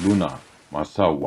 ሉና ማሳዋ።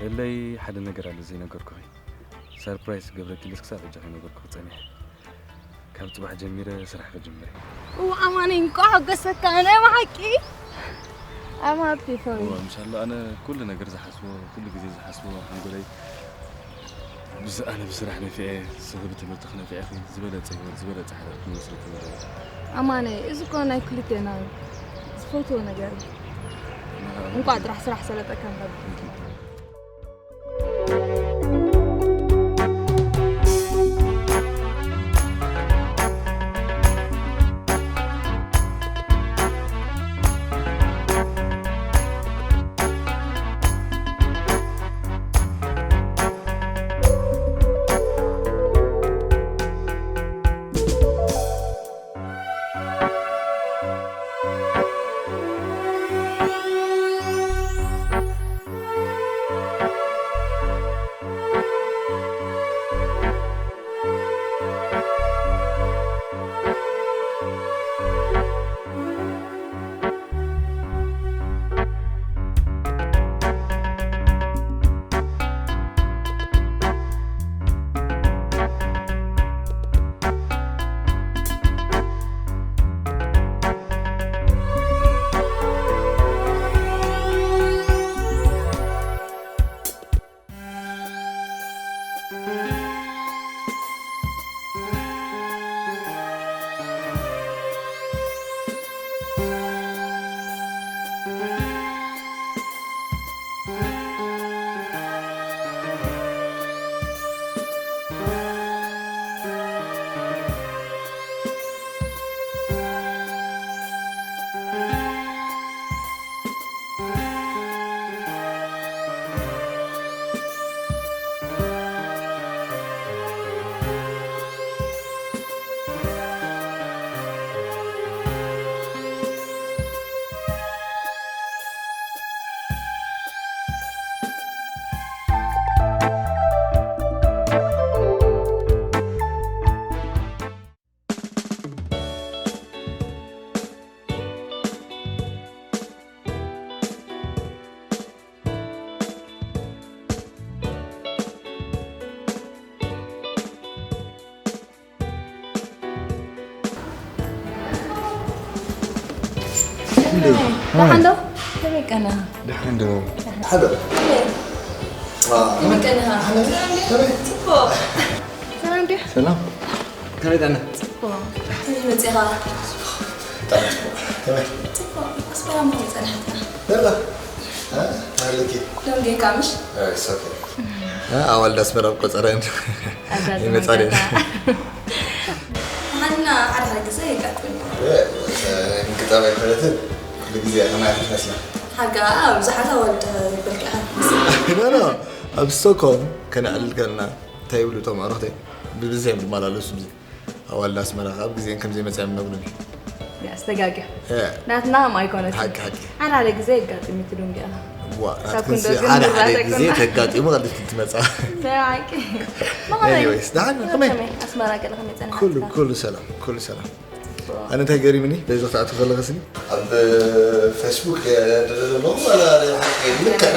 እለይ ሓደ ነገር ኣሎ ዘይነገርኩኺ። ሰርፕራይዝ ክገብረኪ ኢለስ ክሳብ ሕጂ ከይነገርኩኺ ጸኒሐ። ካብ ጽባሕ ጀሚረ ስራሕ ክጅምር እየ። እው ኣማነይ፣ እንቋዕ ሓጎሰካ። ናይ ብሓቂ I'm happy for you። እዋ፣ ምሻሎ ኣነ ኩሉ ነገር ዝሓስቦ፣ ኩሉ ግዜ ዝሓስቦ ሓንጎለይ ብስ-፣ ኣነ ብስራሕ ነፊዐ፣ ንስኺ ብትምህርቲ ክነፊዐኺ፣ ዝበለጸ ህይወት፣ ዝበለጸ ሓዳር ክንመስርት ንደሊ። ኣማነ፣ እዚ እኮ ናይ ክልቴና ዝፈትዎ ነገር እዩ። እንቋዕ ጥራሕ ስራሕ ሰለጠካ እምበር። ደሓን ዶ? ከመይ ቀና? ደሓን ዶ? ሓደ። ከመይ ቀና? ጽቡቕ። ሰላም ድያ? ሰላም። ከመይ ቀና? ጽቡቕ። ከመይ መጺኻ? ብጣዕሚ ጽቡቕ። ከመይ? ጽቡቕ። ኣስመራ ምዃን ጸኒሓትና። ደላ? እ? ኣለኪ? ደንጊኻ ምሽ? ኣይ፣ it's okay። እ፣ ኣዋልድ ኣስመራ ቆጸረን ኣዛዚ ይመጻ ድየን? መንገታ። ንሓና ሓደ ሓደ ግዜ የጋጥም። እ፣ እ፣ ግጣም ኣይኮነትን። ኩሉ ግዜ ከማይ ትመስላ። ሓጋ፣ ብዙሓት ኣዋልድ በልኪ ኢኻ ትመስል። ኖ፣ ኖ። ኣብ ስቶክሆልም ከነዕልል ከለና እንታይ ይብሉ እቶም ኣዕሩኽተይ? ብብዝሒ እዮም ዝመላለሱ ብዚ። ኣዋልድ ኣስመራ ከኣ ብግዜን ከም ዘይመጻ እዮም ነግሩኒ። ያስ፣ ተጋግዮ። እ። ናትና ከም ኣይኮነትን። ሓቂ፣ ሓቂ። ሓደ ሓደ ግዜ የጋጥም እዩ፣ ትድንግያ። ዋ፣ ክሳብ ናትክንሲ ክንደግም ሓደ ሓደ ንራዳእ ግዜ ከና። ተጋጢሙ ቀልጢፍኪ ትመጻ። ናይ ሓቂ። መቐለ። ኤኒዌይስ፣ ደሓን፣ ከመይ? ከመይ? ኣስመራ ገለ ከመይ ጸኒሓትካ? ኩሉ፣ ኩሉ ሰላም፣ ኩሉ ሰላም። ጽቡቕ። ኣነ እንታይ ገሪሙኒ? በዚ ክትኣትው ከለኽስኒ? ኣብ ፌስቡክ የ-፣ የ-፣ ዘለኹ ዋላ ናይ ሓቂ ልክዕ።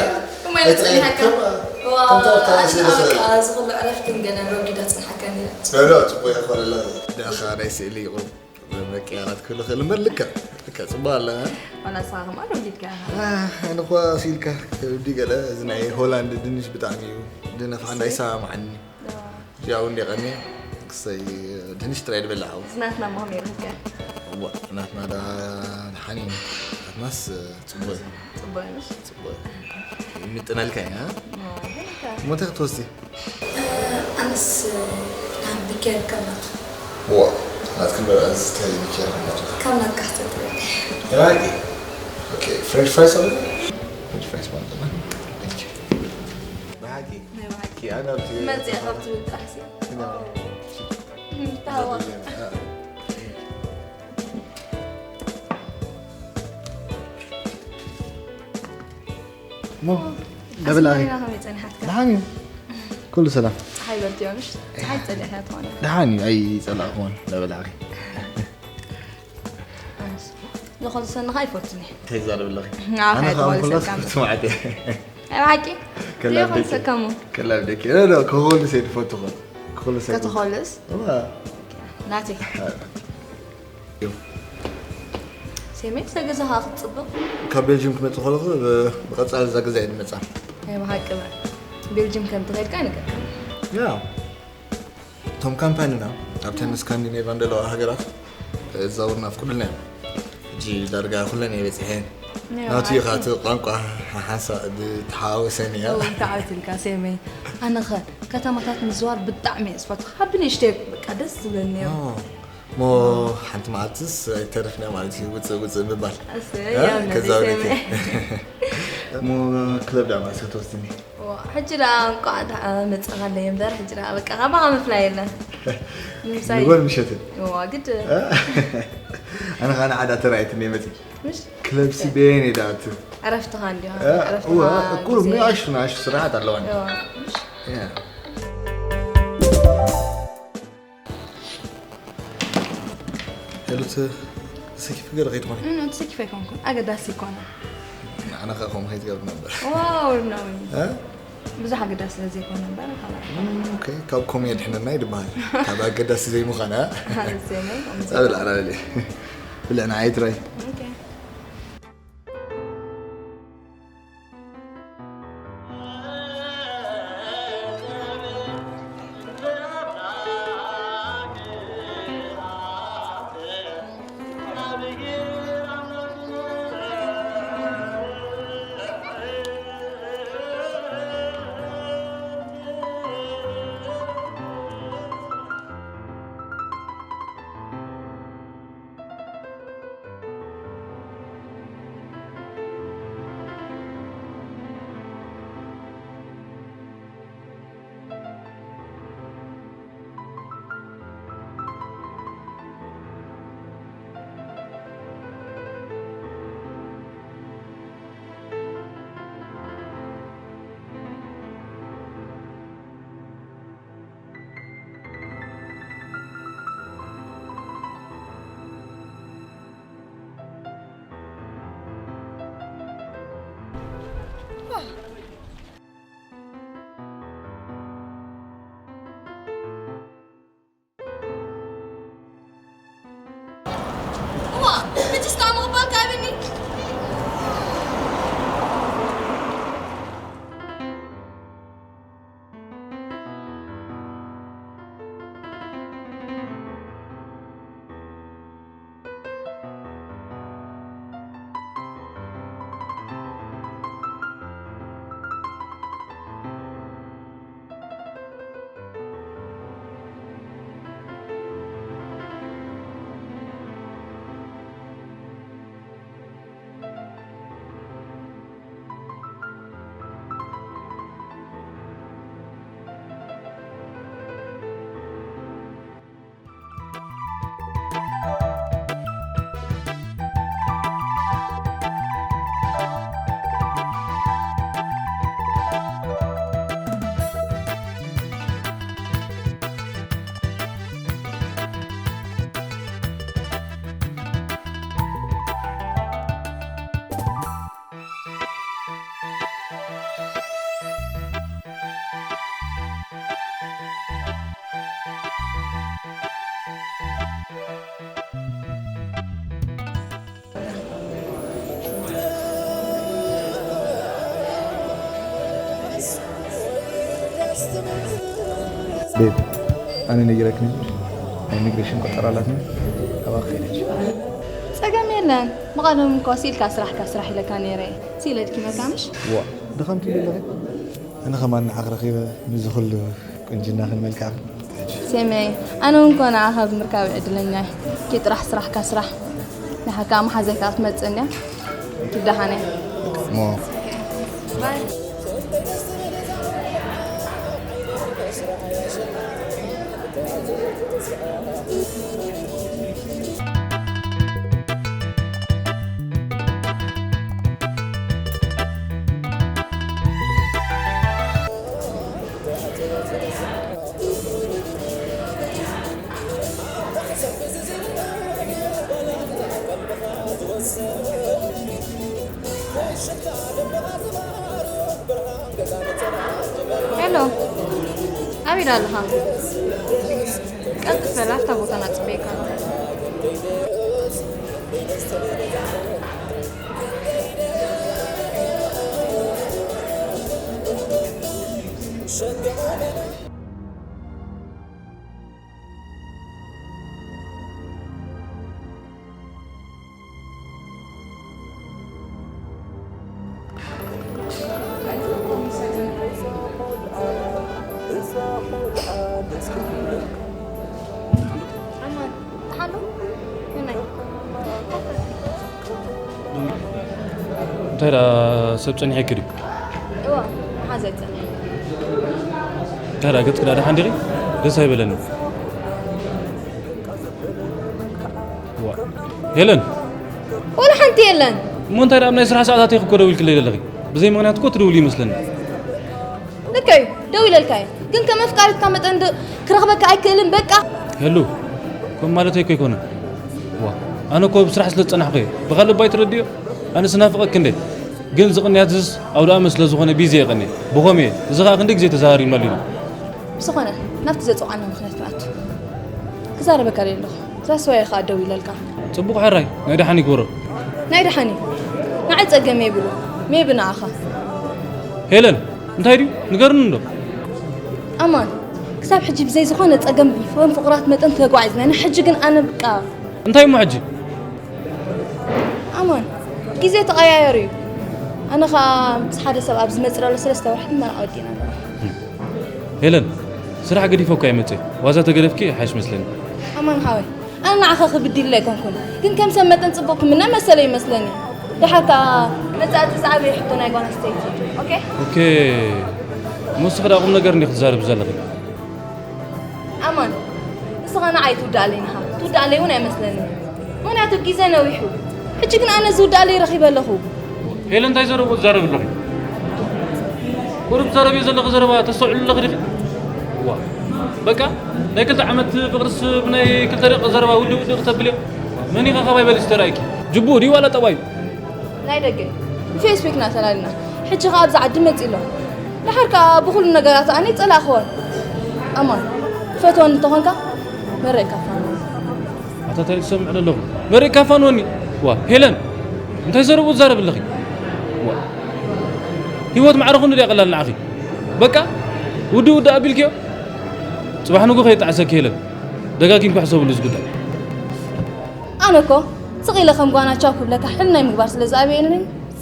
እሞ ኣይነጽንሓካ። ከም፣ ዋ፣ ከም ታሪክ ኣነ ተመሲሉ ኣበቃ፣ ስለ። እዚ ኩሉ ዕረፍትን ገለን ረጒዳ ጽንሓካ ነይራ። ኖ፣ ኖ፣ ጽቡቕ እየ ክኾነላ። ደኣኻ ናይ ስእሊ ይቑም። መቀያራት ክህሉ ክእል እምበር ልክዕ፣ ልክዕ ጽቡቕ ኣላ። ዋላ ንስኻ ከማን ረጒድካ ኢኻ። ኣህ፣ ኣነ እኳ ሲልካ ከብዲ ገለ፣ እዚ ናይ ሆላንድ ድንሽ ብጣዕሚ እዩ ድነፍ፣ ሓንዳ ይሰማማዓኒ። እዋ። እዚኣ እውን ደቐኒ፣ ክሰይ ድንሽ ጥራይ ዝበልዕ ሓው። እዚ ናትና እሞ ከመይ ይብልካ? እዋ፣ ናትና ዳ ደሓን እዩ። ናትናስ ጽቡቕ እዩ። ጽቡቕ እዩ፣ ምሽ? ጽቡቕ እዩ። ይምጥነልካ እዩ፣ እ? እዋ፣ ይምጥነልካ። እሞ እንታይ ክትወስዲ? ኣነስ ናብ ቢኬር ከም ናቱ። ዋ፣ ናትክን በልዐ፣ እዚ እንታይ ቢኬር ከም ናቱ? ከም ናትካ ክትጥረኒ። የባቂ? ኦኬ፣ ፍሬንች ፍራይስ ኣሎ? ፍሬንች ፍራይስ ማለት ነው። ብሓቂ? ናይ ብሓቂ። ኪ፣ ኣነ ኣብቲ መጽያ ካብ ትብል ጥራሕ ሲ። ኪና። እም፣ ተሃዋ። አ። እሞ፣ ደብል ኣኺ? ኣስመራ ከመይ ጸኒሓትካ? ደሓን እዩ። ኩሉ ሰላም። ጸሓይ በርትዮ፣ ምሽ? ጸሓይ ጸሊእካ ትኾነ። ደሓን እዩ፣ ኣይጸላእኩዎን፣ ደብል ኣኺ። ኣንስ፣ ንኹሉ ሰንኻ ኣይፈቱን እየ። እንታይ ትዛረቢ ኣለኺ? ንዓኻ ኣነ እየ ከዓ ተመልሰካ ኩላስ እምበር። ትስማዕቲ። ኣይ፣ ብሓቂ? ከላብ ዘይኮን ደቂ። ሰከሙ። ከላብ ደቂ። ኖ፣ ኖ፣ ክኹልስ እየ ዝፈቱ ኾን። ክኹልስ እየ ዝፈቱ። ከተኾልስ? እዋ። ናተይ። ሴሜ፣ እዛ ገዛ ኸዓ ክትጽብቕ። ካብ ቤልጅም ክመጽእ ከለኹ፣ ብ-፣ ብቐጻሊ እዛ ገዛ እየ ዝመጻ። ናይ ብሓቂ በል። ቤልጅም ከም ትኸይድ ከኣ ንገር። ያ እቶም ካምፓኒና ኣብተን ስካንዲኔቫን ዘለዋ ሃገራት ዘዛውርና ኣፍቅዱልና እዮም። ሕጂ ዳርጋ ኩለን እየ በፂሐን። ናቱ ኢኻ እቲ ቋንቋ ሓንሳ ብተሓዋወሰን እያ። እው ተዓዊትልካ ሴመይ። ኣነኸ ከተማታት ምዝዋር ብጣዕሚ እየ ዝፈቱ። ካብ ብንእሽተይ በቃ ደስ ዝብለኒ እዮም። እሞ ሓንቲ መዓልትስ ኣይተርፍና ማለት እዩ ውፅእ ውፅእ ምባል። እሰይ፣ እ? ያው ነዚ ከዛ ወዲት ሴመይ። እሞ ክለብ ዳማ ሰተወስድኒ። ዋ፣ ሕጂ ደኣ እንቋዕ ደኣ መጻኻለይ እምበር፣ ሕጂ ደኣ በቃ ካባኻ ምፍላይ የለን። ንምሳይ ንጎል ምሸትን። ዋ፣ ግድ። ኣነ ኸኣ ንዓዳ ተራእየትኒ መጺ። ምሽ? ክለብ ሲ በየን እየ ደኣ እቱ። ዕረፍትኻ እንዲኻ፣ እ፣ ዕረፍትኻ እወ፣ ቁሩብ ግዜ። ንኣሽቱ፣ ንኣሽቱ ስራሓት ኣለዋኒ። ዋ፣ ምሽ? ያ። ሄሉት፣ ተሰኪፍ ገለ ከይትኾኒ? እም፣ ተሰኪፈ ኣይኮንኩን። ኣገዳሲ ኣይኮነን። ንዓና ኸኣ ከምኡ ከይትገብሪ ነበር። ዋው፣ ኖ። እ? ብዙሕ ኣገዳሲ ስለ ዘይኮነ እምበር፣ ኻላ። እም፣ ኦኬ፣ ካብ ከምኡ የድሕነና እዩ ዝበሃል። ካብ ኣገዳሲ ዘይምዃን፣ እ? ኣገዳሲ ዘይምዃን። ጸብል ዓላል። ብልዕ ንዓይ ትራይ። ኦኬ። እዋ፣ ሕጂ እስካብ ምቕባል ካበኒ? ቤብ፣ ኣነ ነጊረክኒ፣ ናይ ኢሚግሬሽን ቆጸራ ኣላትኒ፣ ካባኺ ከይደች። ጸገም የለን። ብቐደም እኮ ስኢልካ ስራሕካ ስራሕ ኢለካ ነይረ። ስኢለ ድኪመካ ምሽ? ዋ፣ ድኻም ትብሊ ኣለኺ? ኣነ ኸማን ንዓኺ ረኺበ፣ ምስዚ ኹሉ ቁንጅናኽን መልክዕኽን። ሴመይ፣ ኣነ እውን እኮ ንዓኻ ብምርካብ ዕድለኛ እየ። ኪድ ጥራሕ ስራሕካ ስራሕ። ንሓካ መሓዘካ ክትመጽእ እንድያ። ኪድ ደሓነ። እሞ። ባይ። ሄሎ፣ ኣበይ ደኣ ኣለኻ? ቀልጥፍ በል፣ ኣብታ ቦታ ናጽበየካ ኣለኹ። እንታይ ደኣ ሰብ ጸኒሐኪ ድዩ? እዋ፣ መሓዛይ ጸኒሐ። እንታይ ደኣ ገጽኪ ደኣ ደሓን ዲኺ? ደስ ኣይበለኒ። ዋ፣ ሄለን! ወላ ሓንቲ የለን። እሞ እንታይ ደኣ ኣብ ናይ ስራሕ ሰዓታት ኢኺ እኮ ደዊልክለይ ዘለኺ? ብዘይ ምኽንያት እኮ ትድውሊ ይመስለኒ። ልክዕ እዩ፣ ደው ኢለልካ እየ። ግን ከም ኣፍቃሪትካ መጠን ዶ ክረኽበካ ኣይክእልን፣ በቃ። ሄሉ፣ ከም ማለተይ እኮ ኣይኮነን። ዋ፣ ኣነ እኮ ብስራሕ ስለ ዝጸናሕኩ እየ። ብኻልእ እባ ኣይትረድዮ? ኣነ ስናፍቐክ እንዴ? ግን ዝቕንያት ዝስ ኣውደ ኣመት ስለ ዝኾነ ቢዚ እየ ቀንየ። ብኸም እየ። እዚ ኸኣ ክንደይ ግዜ ተዛራሪብናሉ ኢና። ብዝኾነ፣ ናብቲ ዘጽውዓና ምኽንያት ንኣቱ። ክዛረበካ ደልየ ኣለኹ። ዛስዋየ ኸኣ ደው ኢለልካ። ጽቡቕ ሕራይ፣ ናይ ደሓን ይግበሮ። ናይ ደሓን እዩ። ንዓይ ጸገም የብሉ። ሜቢ ንዓኻ። ሄለን፣ እንታይ ድዩ? ንገርኒ እንዶ። ኣማን፣ ክሳብ ሕጂ ብዘይ ዝኾነ ጸገም ከም ፍቑራት መጠን ተጓዒዝና ኢና። ሕጂ ግን ኣነ በቃ። እንታይ እሞ ሕጂ? ኣማን፣ ግዜ ተቐያየሩ እዩ። ኣነ ኸኣ ምስ ሓደ ሰብ ኣብ ዝመጽእ ዘሎ ሰለስተ ወርሒ መርዓ ወዲእና ኣለና። ሄለን፣ ስራሕ ገዲፈ እኮ እየ መጽእ። ዋዛ ተገደፍኪ ይሓይሽ መስለኒ። ኣማን ሓወይ፣ ኣነ ንዓኻ ክብድል ኣይኮንኩን፣ ግን ከም ሰብ መጠን ጽቡቕ ክምነ መሰለ ይመስለኒ። ደሓር ከኣ መጻእቲ ዝዓበየ ሕቶ ናይ ጓል ኣንስተይቲ። ኦኬ? ኦኬ። እሞ ንስኺ ደኣ ቁም ነገር እንዲኺ ትዛረቢ ዘለኺ? ኣማን፣ ንስኻ ንዓይ ትውድኣለይ ኢኻ። ትውድኣለይ እውን ኣይመስለንን። ምኽንያቱ ግዜ ነዊሑ። ሕጂ ግን ኣነ ዝውድኣለይ ረኺበ ኣለኹ። ሄለን፣ እንታይ ዘረብኡ ትዛረቢ ኣለኺ? ቁሩብ ትዛረብዮ ዘለኺ ዘረባ ተስተውዕሉ ኣለኺ ዲኺ? ዋ፣ በቃ፣ ናይ ክልተ ዓመት ፍቕርስ ብናይ ክልተ ደቂቕ ዘረባ ውድእ ውድእ ክተብልዮ? መን ኢኻ ካባይ በሊሱ ተራእይኪ? ጅቡኡ ድዩ ዋላ ጠባዩ? ናይ ደገ። ብፌስቡክ ኢና ተላሊና። ሕጂ ኸኣ ኣብዚ ዓዲ መጺኡ ኣሎ። ደሓር ከኣ ብኹሉ ነገራት ኣነ ይጸላእኽዎን። ኣማን፣ ትፈትወኒ እንተኾንካ መረይ ካፋን። ኣታ እንታይ ትሰምዕ ዘለኹ? መሬት ካፋንወኒ። ዋ፣ ሄለን፣ እንታይ ዘረብኡ ትዛረቢ ኣለኺ? ዋ፣ ህይወት ማዕረ ኹን ድያ ቀላል ንዓኺ? በቃ፣ ውዲ ውዲ ኣቢልክዮ? ጽባሕ ንጎ ከየጣዕሰኪ ሄለን። ደጋጊምካ ሕሰብሉ እዚ ጉዳይ። ኣነ እኮ ስቕ ኢለ ከም ጓና ቻው ክብለካ ሕልናይ ምግባር ስለ ዝኣበየኒ፣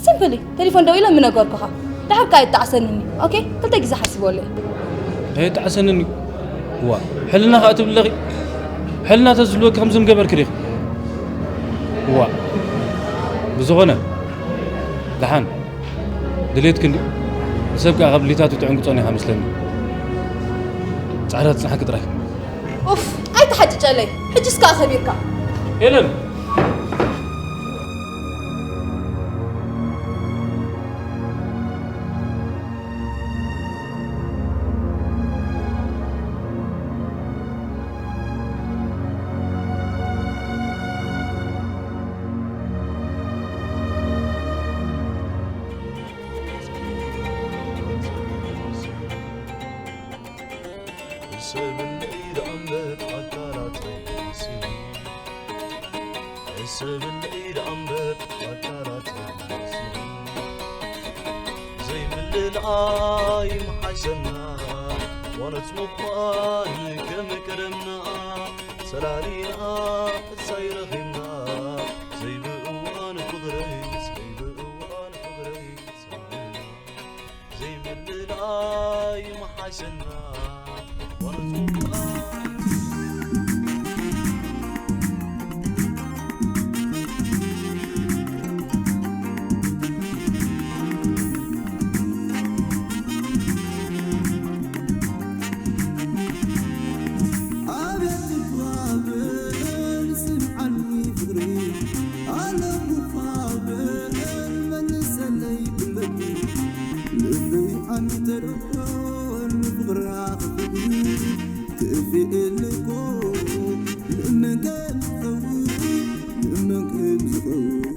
ሲምፕሊ ቴሌፎን ደው ኢለ ምነገርኩኻ። ድሓር ከኣ ኣይጣዕሰንኒ። ኦኬ፣ ክልተ ግዜ ሓስበለይ። ኣይጣዕሰንኒ? ዋ፣ ሕልና ከኣ ትብለኺ? ሕልና ተዝህልወኪ ከምዚ ምገበርኪ ዲኺ? ዋ፣ ብዝኾነ፣ ደሓን፣ ድሌትኪ እንድዩ። ንሰብ ከኣ ካብ ድሌታቱ ትዕንቅጾ ኢኻ መስለኒ። ጻዕዳ ትጽናሓኪ ጥራይ። ኡፍ፣ ኣይትሓጭጨለይ። ሕጅስ ከኣ ከቢርካ። ሄለን! ሕሰብለይ ደኣ እምበር ኣካላተይ መሲሉ፣ ሕሰብለይ ደኣ እምበር ኣካላተይ መሲሉ፣ ዘይምልላይ ምሓሸና፣ ዋኖት ምዃን ከም ቀደምና፣ ሰላሊና እሳይ ረኺብና፣ ዘይብእዋን ፍቕረይ፣ ዘይብእዋን ፍቕረይ ሰላሊና። ዘይምልላይ ምሓሸና ዋላ ጽቡቓት። ኣቤት እኳ በል ስምዓኒ ፍቕሪ፣ ኣለኹ እኳ በል መልሰለይ ብልቢ። ልበይ ዓሚተልኮ ንፍቕራ ክኽብር ትእፊእልኮ ንእመን ከም ዝኸውን ንእመን ከም ዝኸውን።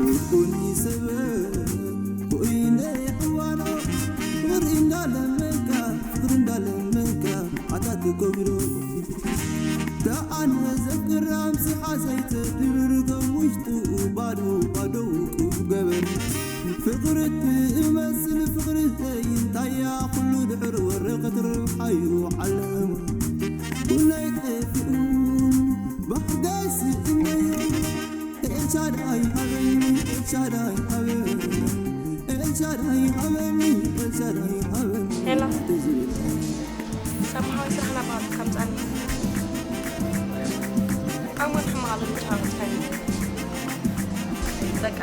ርቁኒ ሰበ ኮይነ ሕዋኖ ፍቕሪ እንዳለመንካ ፍቕሪ እንዳለመንካ ኣታት ኮብሎ ደኣን መዘክር ኣምሲሓ ዘይተድርር ከም ውሽጡ ባዶ ባዶ ውቁብ ገበር ፍቕሪ ትመስል ፍቕሪ እንታይ እያ ኩሉ ድሕር ወረቐት ረብሓዩ ዓለማ ኩላይ ጠፊኡ ባህጋይ ስእመዮ ኤልሻዳይ ሃበኒ ሄሎ፣ ሰማሓዊ ስራሕ ናባኻትካ ምጻኒ። ኣሞን ሕማቕ ኣለኒ ተሃወጽካኒ። በቃ።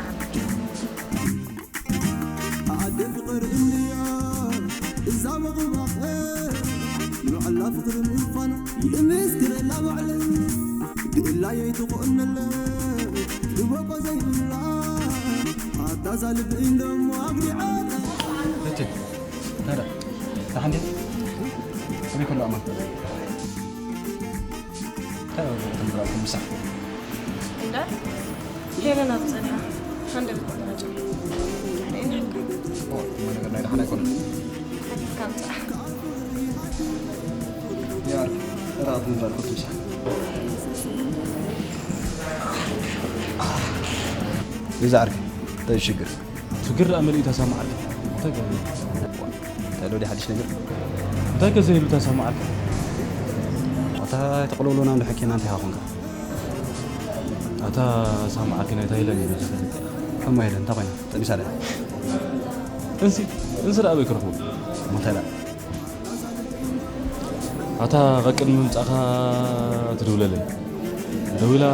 ኣደ ፍቕር እንድያ እዛ መቑባቕ፣ ንባዕላ ፍቕሪ ምዃና ይምስክረላ ባዕለይ። ድላየይ ትኾነለ ትበቆ ዘይብላ፣ ኣታ እዛ ልበይ እንደሞ ኣግዲዓ። እትል፣ ታዲያ፣ ደሓን ድያ? ከመይ ከሎ ኣማን? እንታይ ወገን ትምራው ምሳ? እንዳ ሄለን ኣብ ጸኒሓ። ሃንደበት ቆጠራ ጨው። ኦ፣ እሞ ነገር ናይ ደሓን ኣይኮነን። ሓቲትካ ምጻእ። ያ፣ እራ ትምራል ኩቱ ምሳ። እዚ ዓርኪ፣ እንታይ ሽግር? ሽግር ደኣ መሊኡ ተሰማዓልካ። እንታይ ገይሩ? እንታይ ዶ ሓድሽ ነገር? እንታይ ከ ዘይብሉ ተሰማዓልካ? ኣታ ተቕልውሉና እንዶ ሓኪና እንታይ ሃኹንካ? ኣታ ሳማዓልኪ ናይ ታይላንድ እዩ ዝፈልጥ። እሞ ሄለን እንታይ ኮይና? ጠቢሳ ድያ? እንሲ፣ እንሲ ደኣ ኣበይ ክረኽቦ? እሞ እንታይ ደኣ? ኣታ ቀቅድሚ ምምጻእካ ትድውለለይ። ደዊላ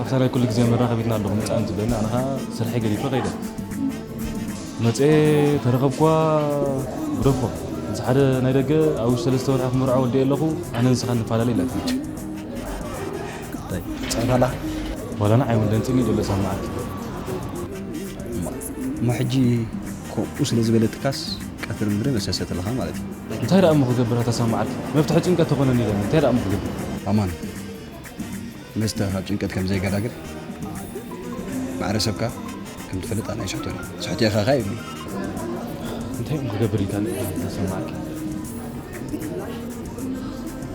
ኣብታ ናይ ኩሉ ግዜ መራኸቢትና ኣለኹ ምጻእ እንትብለኒ ኣነ ኸኣ ስርሐይ ገዲፈ ከይደ። መጽኤ ተረኸብኳ ግደፎ። ምስ ሓደ ናይ ደገ ኣብ ውሽጢ ሰለስተ ወርሒ ክምርዖ ወዲኤ ኣለኹ፣ ኣነ ንስኻ ንፈላለ ኢላትኒ። እንታይ ጸንታላ? ዋላ ንዓይ እውን ደንጺኒ ዘሎ ሳማዓልኪ። እሞ ሕጂ ከምኡ ስለ ዝበለትካስ ቀትሪ ምድሪ መሰሰት ኣለኻ ማለት እዩ። እንታይ ደኣ እሞ ክገብር ኣታ ሳማዓልኪ? መፍትሒ ጭንቀት ተኾነኒ ኢለኒ። እንታይ ደኣ እሞ ክገብር? ኣማን፣ መስተ ካብ ጭንቀት ከም ዘይገላግል ማዕረ ሰብካ ከም ትፈልጥ ኣነ ኣይስሕቶን እየ። ስሕቶ ኢኻ ኸኣ ይብሉ። እንታይ እሞ ክገብር ኢልካ ተሰማዓልኪ?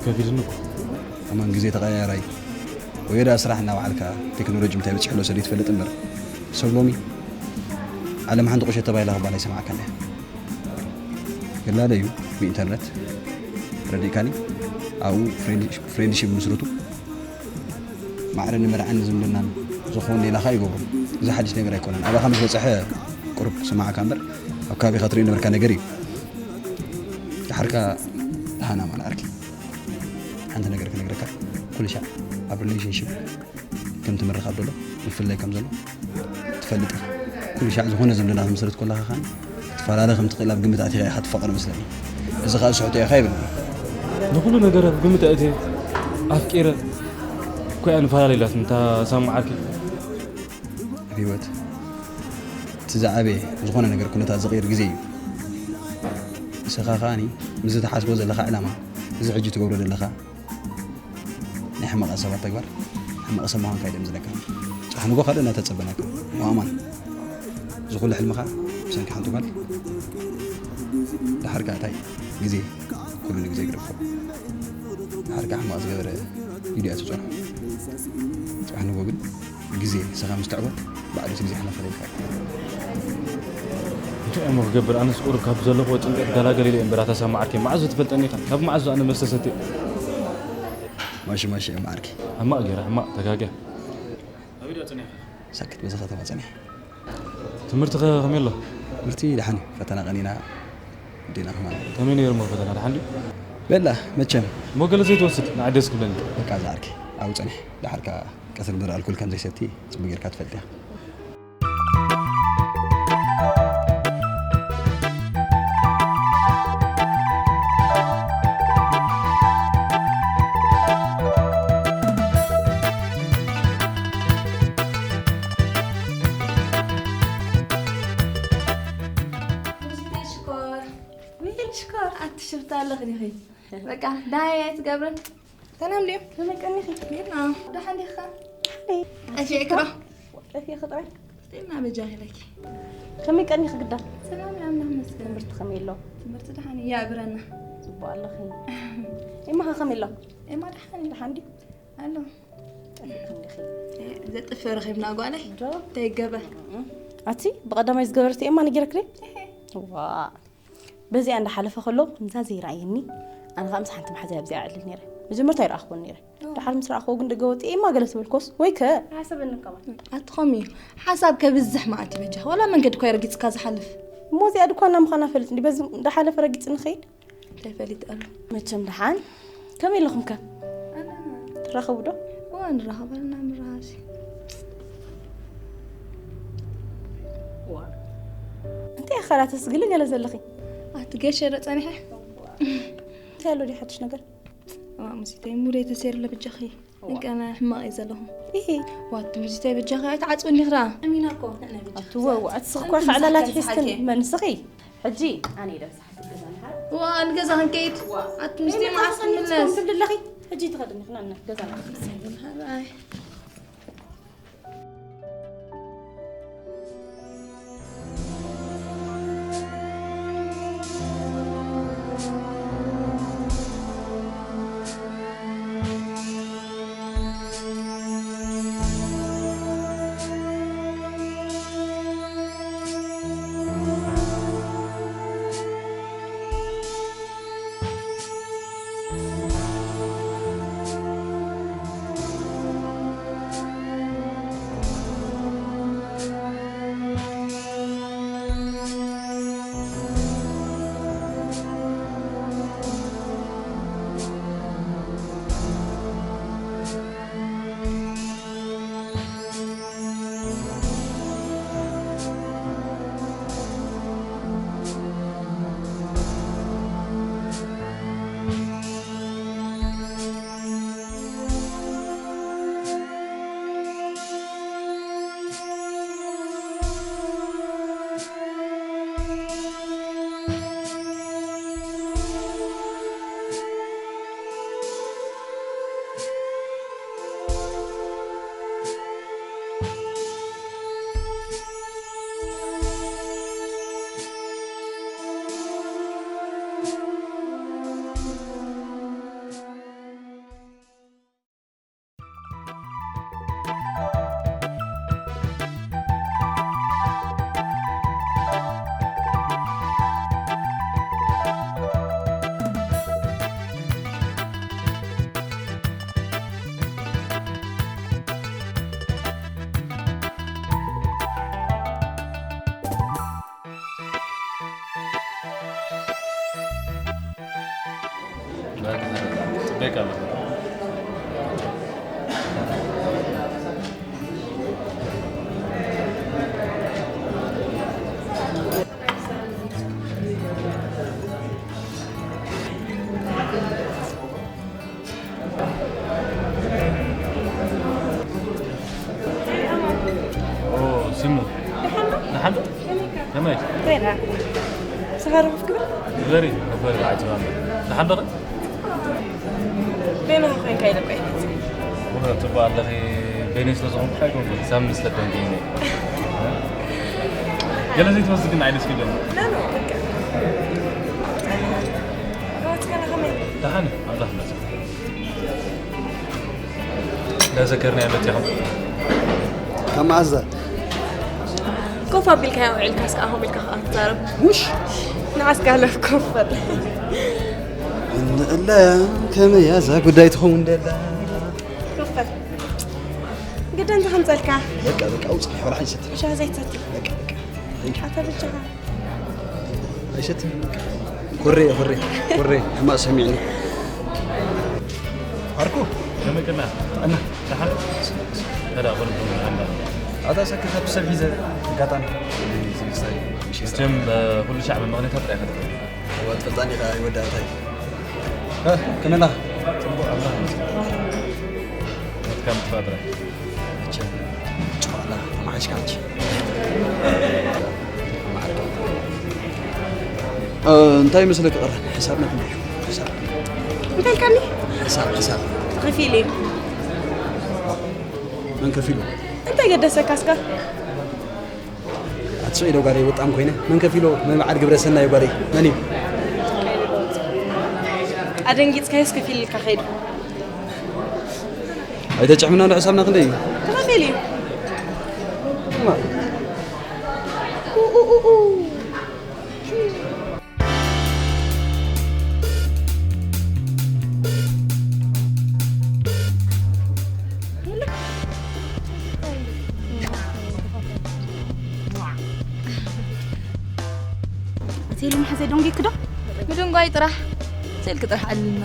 ከቢድኒ እኮ። ኣማን፣ ግዜ ተቐያያራይ። ወዮ ደኣ ስራሕ እናወዓልካ ቴክኖሎጂ ምንታይ በጺሑ ኣሎ ሰብ ይትፈልጥ እምበር። ሰብ ሎሚ ዓለም ሓንቲ ቁሸት ተባሂላ ክባል ኣይሰማዕካን እያ። ገላለ እዩ ብኢንተርነት ረዲእካኒ ኣብኡ ፍሬንድ-፣ ፍሬንድሺፕ ምስርቱ። ማዕረ ንመርዓን ንዝምድናን ዝኸውን ሌላኻ ይገብሩ። እዚ ሓድሽ ነገር ኣይኮነን። ኣባኻ ምስ በጽሐ ቁሩብ ክስማዓካ እምበር ኣብ ከባቢኻ ትርእዮ ነበርካ ነገር እዩ። ደሓርካ ደሓን ኣማን ዓርኪ። ሓንቲ ነገር ክነግረካ፣ ኩሉ ሻዕ ኣብ ሪሌሽንሺፕ ከም ትምርኻብ ዘሎ፣ ምፍልላይ ከም ዘሎ ትፈልጥ ኢኻ። ኩሉ ሻዕ ዝኾነ ዝምድና ክትምስርት ከለኻ ኸኣ ክትፈላለ ከም ትኽእል ኣብ ግምት ኣቲኻ ኢኻ ትፋቐር መስለኒ። እዚ ኸኣ ስሕቶ ኢኻ ይብለኒ። ንኹሉ ነገር ኣብ ግምት ኣእትየ ኣፍቂረ እኮ እያ ንፈላለ ኢላትኒ እታ ሳማ ዓርኪ። ኣብ ህይወት እቲ ዝዓበየ ዝኾነ ነገር ኩነታት ዝቕይር ግዜ እዩ። ንስኻ ኸኣኒ ምስዚ ትሓስቦ ዘለኻ ዕላማ፣ እዚ ሕጂ ትገብሮ ዘለኻ ናይ ሕማቕ ሰባት ተግባር፣ ሕማቕ ሰብ ምዃንካ እዩ ደምዝለካ። ጽባሕ ንጎ ካልእ እናተጸበናካ። እሞ ኣማን፣ እዚ ኩሉ ሕልምኻ ብሰንኪ ሓንቲ ጓል። ደሓር ከኣ እንታይ? ግዜ ኩሉ ንግዜ ይግደፎ። ደሓር ከኣ ሕማቕ ዝገበረ ኢዱ እያ ትጸንሖ። ጽባሕ ንጎ ግን ግዜ ንስኻ ምስ ተዕወት ባዕሉ እቲ ግዜ ሓለፈ ኢልካ እዩ። እንታይ እሞ ክገብር? ኣነስ ቁሩብ ካብ ዘለኽዎ ጭንቀት ገላገል ኢለ እየ እምበር ኣታ ሳማ ዓርከይ፣ መዓዝ ትፈልጠኒ ኢኻ? ካብ መዓዝ ኣነ መስተ ሰትየ? ማሺ ማሺ እየ ዓርከይ። ሕማቕ ገይረ፣ ሕማቕ ተጋግየ። ኣበይ ዲኻ ጸኒሕካ? ሳክት በዚ ከተማ ጸኒሐ። ትምህርቲ ከ ከመይ ኣሎ? ትምህርቲ ደሓን እዩ። ፈተና ቀኒና ዲና ከማን። ከመይ ነይሩ እሞ ፈተና? ደሓን ድዩ? በላ መቸም። እሞ ገለ ዘይትወስድ ንዓይ ደስ ክብለኒ። በቃ እዛ ዓርከይ ኣብኡ ጸኒሐ። ደሓር ከኣ ቀትሪ ምድሪ ኣልኮል ከም ዘይሰቲ ጽቡቕ ጌርካ ትፈልጥ ኢኻ። ሽኮር። ዊል ሽኮር፣ ኣቲ ሽፍታ ኣለኺ ዲኺ? በቃ፣ ዳሃይ ኣይትገብርን? ሰላም ድዩ? ከመይ ቀኒኺ? ጌርና። ደሓን ዲኻ? ደሓን። ጠፊእኪ ዶ? ጠፊእኪ ጥራይ? ስቴና በጃኺ ኢለኪ። ከመይ ቀኒኺ ግዳ? ሰላም፣ ኣምላኽ ይመስገን። ትምህርቲ ከመይ ኣሎ? ትምህርቲ ደሓን እዩ፣ ይዕብረና። ጽቡቕ ኣለኺ። ኤማ ኸ ከመይ ኣሎ? ኤማ ደሓን እዩ። ደሓን ድዩ? ኣሎ። ጠፊእኪ እንዲኺ። እ፣ ዘጥፍእ ረኺብና ጓለይ። ዶ? እንታይ ይገበር? ኣቲ ብቐዳማይ ዝገበረት ኤማ ነጊረክሪ? እሄ። ዋ። በዚኣ እንዳሓለፈ ከሎ፣ ከምዛ ዘይረኣየኒ፣ ኣነ ኸኣ ምስ ሓንቲ መሓዛይ ኣብዚኣ እዕልል ነይረ። መጀመርታ ኣይረኣኽዎን ነይረ። ኦ። ደሓር ምስ ረኣኽዎ ግን ደገ ወፂኤ እማ ገለ ተበልኮስ ወይ ከ ሓሰበኒ ከማን። ኣትኾም እዩ ሓሳብ ከብዝሕ መዓልቲ በጃ ዋላ መንገዲ እኳ ረጊፅካ ዝሓልፍ። እሞ እዚኣ ድኳና ምዃና ፈልጥ እንዲ በዚ እንዳሓለፈ ረጊፅ ንኸይድ። እንታይ ፈሊጥ ኣሎ? መቸም ደሓን ከመይ ኣለኹም ከ? ትራኸቡ ዶ? እዋ ንራኸበልና ምራሲ። እንታይ ኣኸላተስ ግልገለ ዘለኺ? ኣቲ ገሸ ዶ ጸኒሐ? እንታይ ኣሎ ድዩ ሓድሽ ነገር? እዋ ሙዚተይ ሙሬ ተሰይሩ ለብጃኺ። እዋ። እንቀና ሕማቕ እዩ ዘለኹ። ኢሂ። ዋት ሙዚተይ በጃኺ ኣይትዓጽውኒ ኽራ። ኣሚና እኮ ንዕና በጃ። ኣትወ፣ እዋ፣ ኣትስኽ እኮ ኸዕላላት ሒዝክን ሓቂ። መንስኺ። ሕጂ ኣነ ኢለ ብሳሓት ገዛ ንሓር። እዋ ንገዛ ክንከይድ። እዋ። ኣቲ ሙዚተይ መዓስ ክንምለስ? ትብሊ ኣለኺ? ሕጂ ትኸድኒ ኽና ገዛ ንሓር። ኣይ። ኦ፣ ሲሙ። ደሓን ዶ? ደሓን ዶ? ከመይ ኢኻ? ከመይ? ዜና። ሰኸር ክብል? ግበሪ፣ ግበሪ፣ ዓጅባ። ደሓን ዶ? በይንኻ ኮይንካ ኢለ እኮ እየ። ወላ ጽቡቕ ኣለኺ። በይነይ ስለ ዝኾንኩ ኣይኮንኩን፣ ሳሚ ስለ ኮንኩ እየ። ገለ ዘይትወስድ ግን ኣይደስ ይብለኒ። ኖ፣ ኖ፣ በቃ። ከመይ ትከና ከመይ? ደሓን፣ ኣምላኽ ይመስገን። እንዳዘከርና እያ መፂኹም። ካብ መዓዝ እዛ? ኮፍ ኣቢልካ እያ ውዒልካ፣ እስከ ኣኹም ኢልካ ከኣ ትዛረብ። ውሽ! ንዓስካ ኣለፍ ኮፍ በል። እንእለ ከመይ እያ እዛ ጉዳይ ትኸውን ደላ? ኮፍ በል። ግደ እንተ ከምፀልካ። በቃ፣ በቃ፣ ኣውፅእ፣ ወላ ሓንቲ ሰቲ። ሻሂ ዘይትሰቲ። በቃ፣ በቃ። ኣታ ብቻኻ። ኣይሰትን። ኮሬ፣ ኮሬ፣ ኮሬ፣ ሕማቕ ሰሚዕኒ። ዓርኩ፣ ከመይ ቀና? ጥዕና። ደሓን? ተዳ፣ ቁርብ፣ ኣንዳ። ኣታ ሰኪ፣ ካብ ሰብ ሒዘ፣ ኣጋጣሚ። መቸም፣ እ፣ ኩሉ ሻዕ መመቕኔታ ጥራይ ፈትሑ። እዋ፣ ትፈልጣኒ ኢኻ፣ ይወዳእታ እዩ። እ፣ ከመይ ኣለኻ? ጽቡቕ፣ ኣምላኽ ይመስገን። ናትካ ምጥፋእ ጥራይ። መቸም፣ ጨዋላ፣ ተማሓሽካ ኣንቺ። እ፣ እንታይ ይመስለኪ ቀረን? ሕሳብና ክንደይ እዩ? ሕሳብ። እንታይ ኢልካኒ? ሕሳብ፣ ሕሳብ። ተኸፊሉ እዩ። መን ከፊሉ? እንታይ ገደሰካ እስከ? ኣትስዒ ዶ ጓለይ፣ ወጣም ኮይነ። መን ከፊሎ? መን በዓል ግብረ ሰናይ ጓለይ? መን እዩ? ኣደንጊጽካዮስ ከፊልልካ ከይዱ። ኣይተጨሕምና ዶ ሕሳብና ክንደይ እዩ? ተኸፊሉ እዩ። እማ። ኡ፣ ኡ፣ ኡ፣ ኡ። ሴሊ፣ መሓዘይ ደንጒኪ ዶ? ምድንጓይ ጥራሕ። ስልኪ ጥራሕ ኣልልና።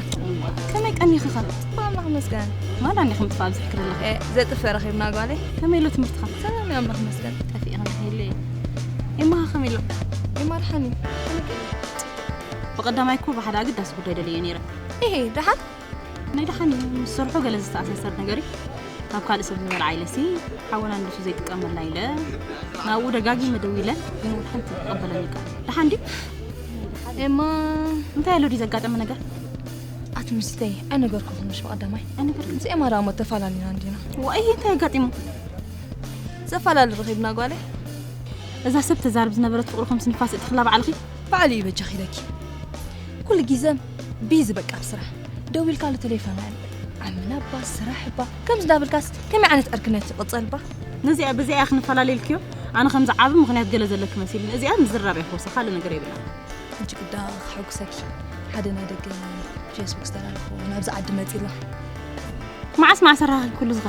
ከመይ ቀኒኺ ኸ? ብኣምላኽ መስገን። ማዳ እንዲኹም ትፋ ኣብዚ ሕክሪ ኣለኺ? እ፣ ዘጥፍእ ረኺብና ጓለይ። ከመይ ኣሎ ትምህርትኻ? ሰላም እዩ ኣምላኽ መስገን። ጠፊእኻ ሄለ። ኤማ ከመይ ኣሎ? ኤማ ደሓን እዩ። ከመይ ቀኒኺ? ብቐዳማይ እኮ ብሓደ ኣገዳሲ ጉዳይ ደልየ ነይረ። ኢሂ፣ ደሓን? ናይ ደሓን እዩ። ምስ ስርሑ ገለ ዝተኣሳሰር ነገር እዩ። ካብ ካልእ ሰብ ዝበልዓ ኢለሲ፣ ሓወና ንሱ ዘይጥቀመላ ኢለ፣ ናብኡ ደጋጊመ ደዊለ፣ ግን እውን ሓንቲ ክቕበለኒ ይከኣል። ደሓን ድዩ? ኤማ። እንታይ ኣሎ ድዩ ዘጋጠመ ነገር? ኣቲ ምስተይ፣ ኣይነገርኩኹምሽ ብቐዳማይ። ኣይነገርኩ። ምስ ኤማ ደኣ እሞ ተፈላለና እንዲና። ዋይ፣ እንታይ ኣጋጢሙ? ዘፈላለ ረኺብና ጓለይ። እዛ ሰብ ተዛርብ ዝነበረት ፍቕሪ ከምሲ ንፋስ እትኽላ ባዕልኺ? ባዕሉ እዩ በጃኺ ኢለኪ። ኩሉ ግዜ ቢዚ በቃ ኣብ ስራሕ። ደዊልካሉ ቴሌፎን ኣን-፣ ዓምና እባ፣ ስራሕ እባ። ከምዚ እንዳበልካስ ከመይ ዓይነት ዕርክነት ይቕጸል እባ? ነዚኣ በዚኣ ኢኺ ንፈላለ ኢልክዮ? ኣነ ከምዚ ዓቢ ምኽንያት ገለ ዘለኪ መሲሉኒ። እዚኣ ምዝራብ እያ ክወስድ፣ ካልእ ነገር የብላን። ሕጂ ግዳ ከሐጉሰኪ፣ ሓደ ናይ ደገ ፌስቡክ ዝተላለኹ ናብዚ ዓዲ መጺላ። መዓስ መዓስ ኣራኺ ኩሉ ዝኸ?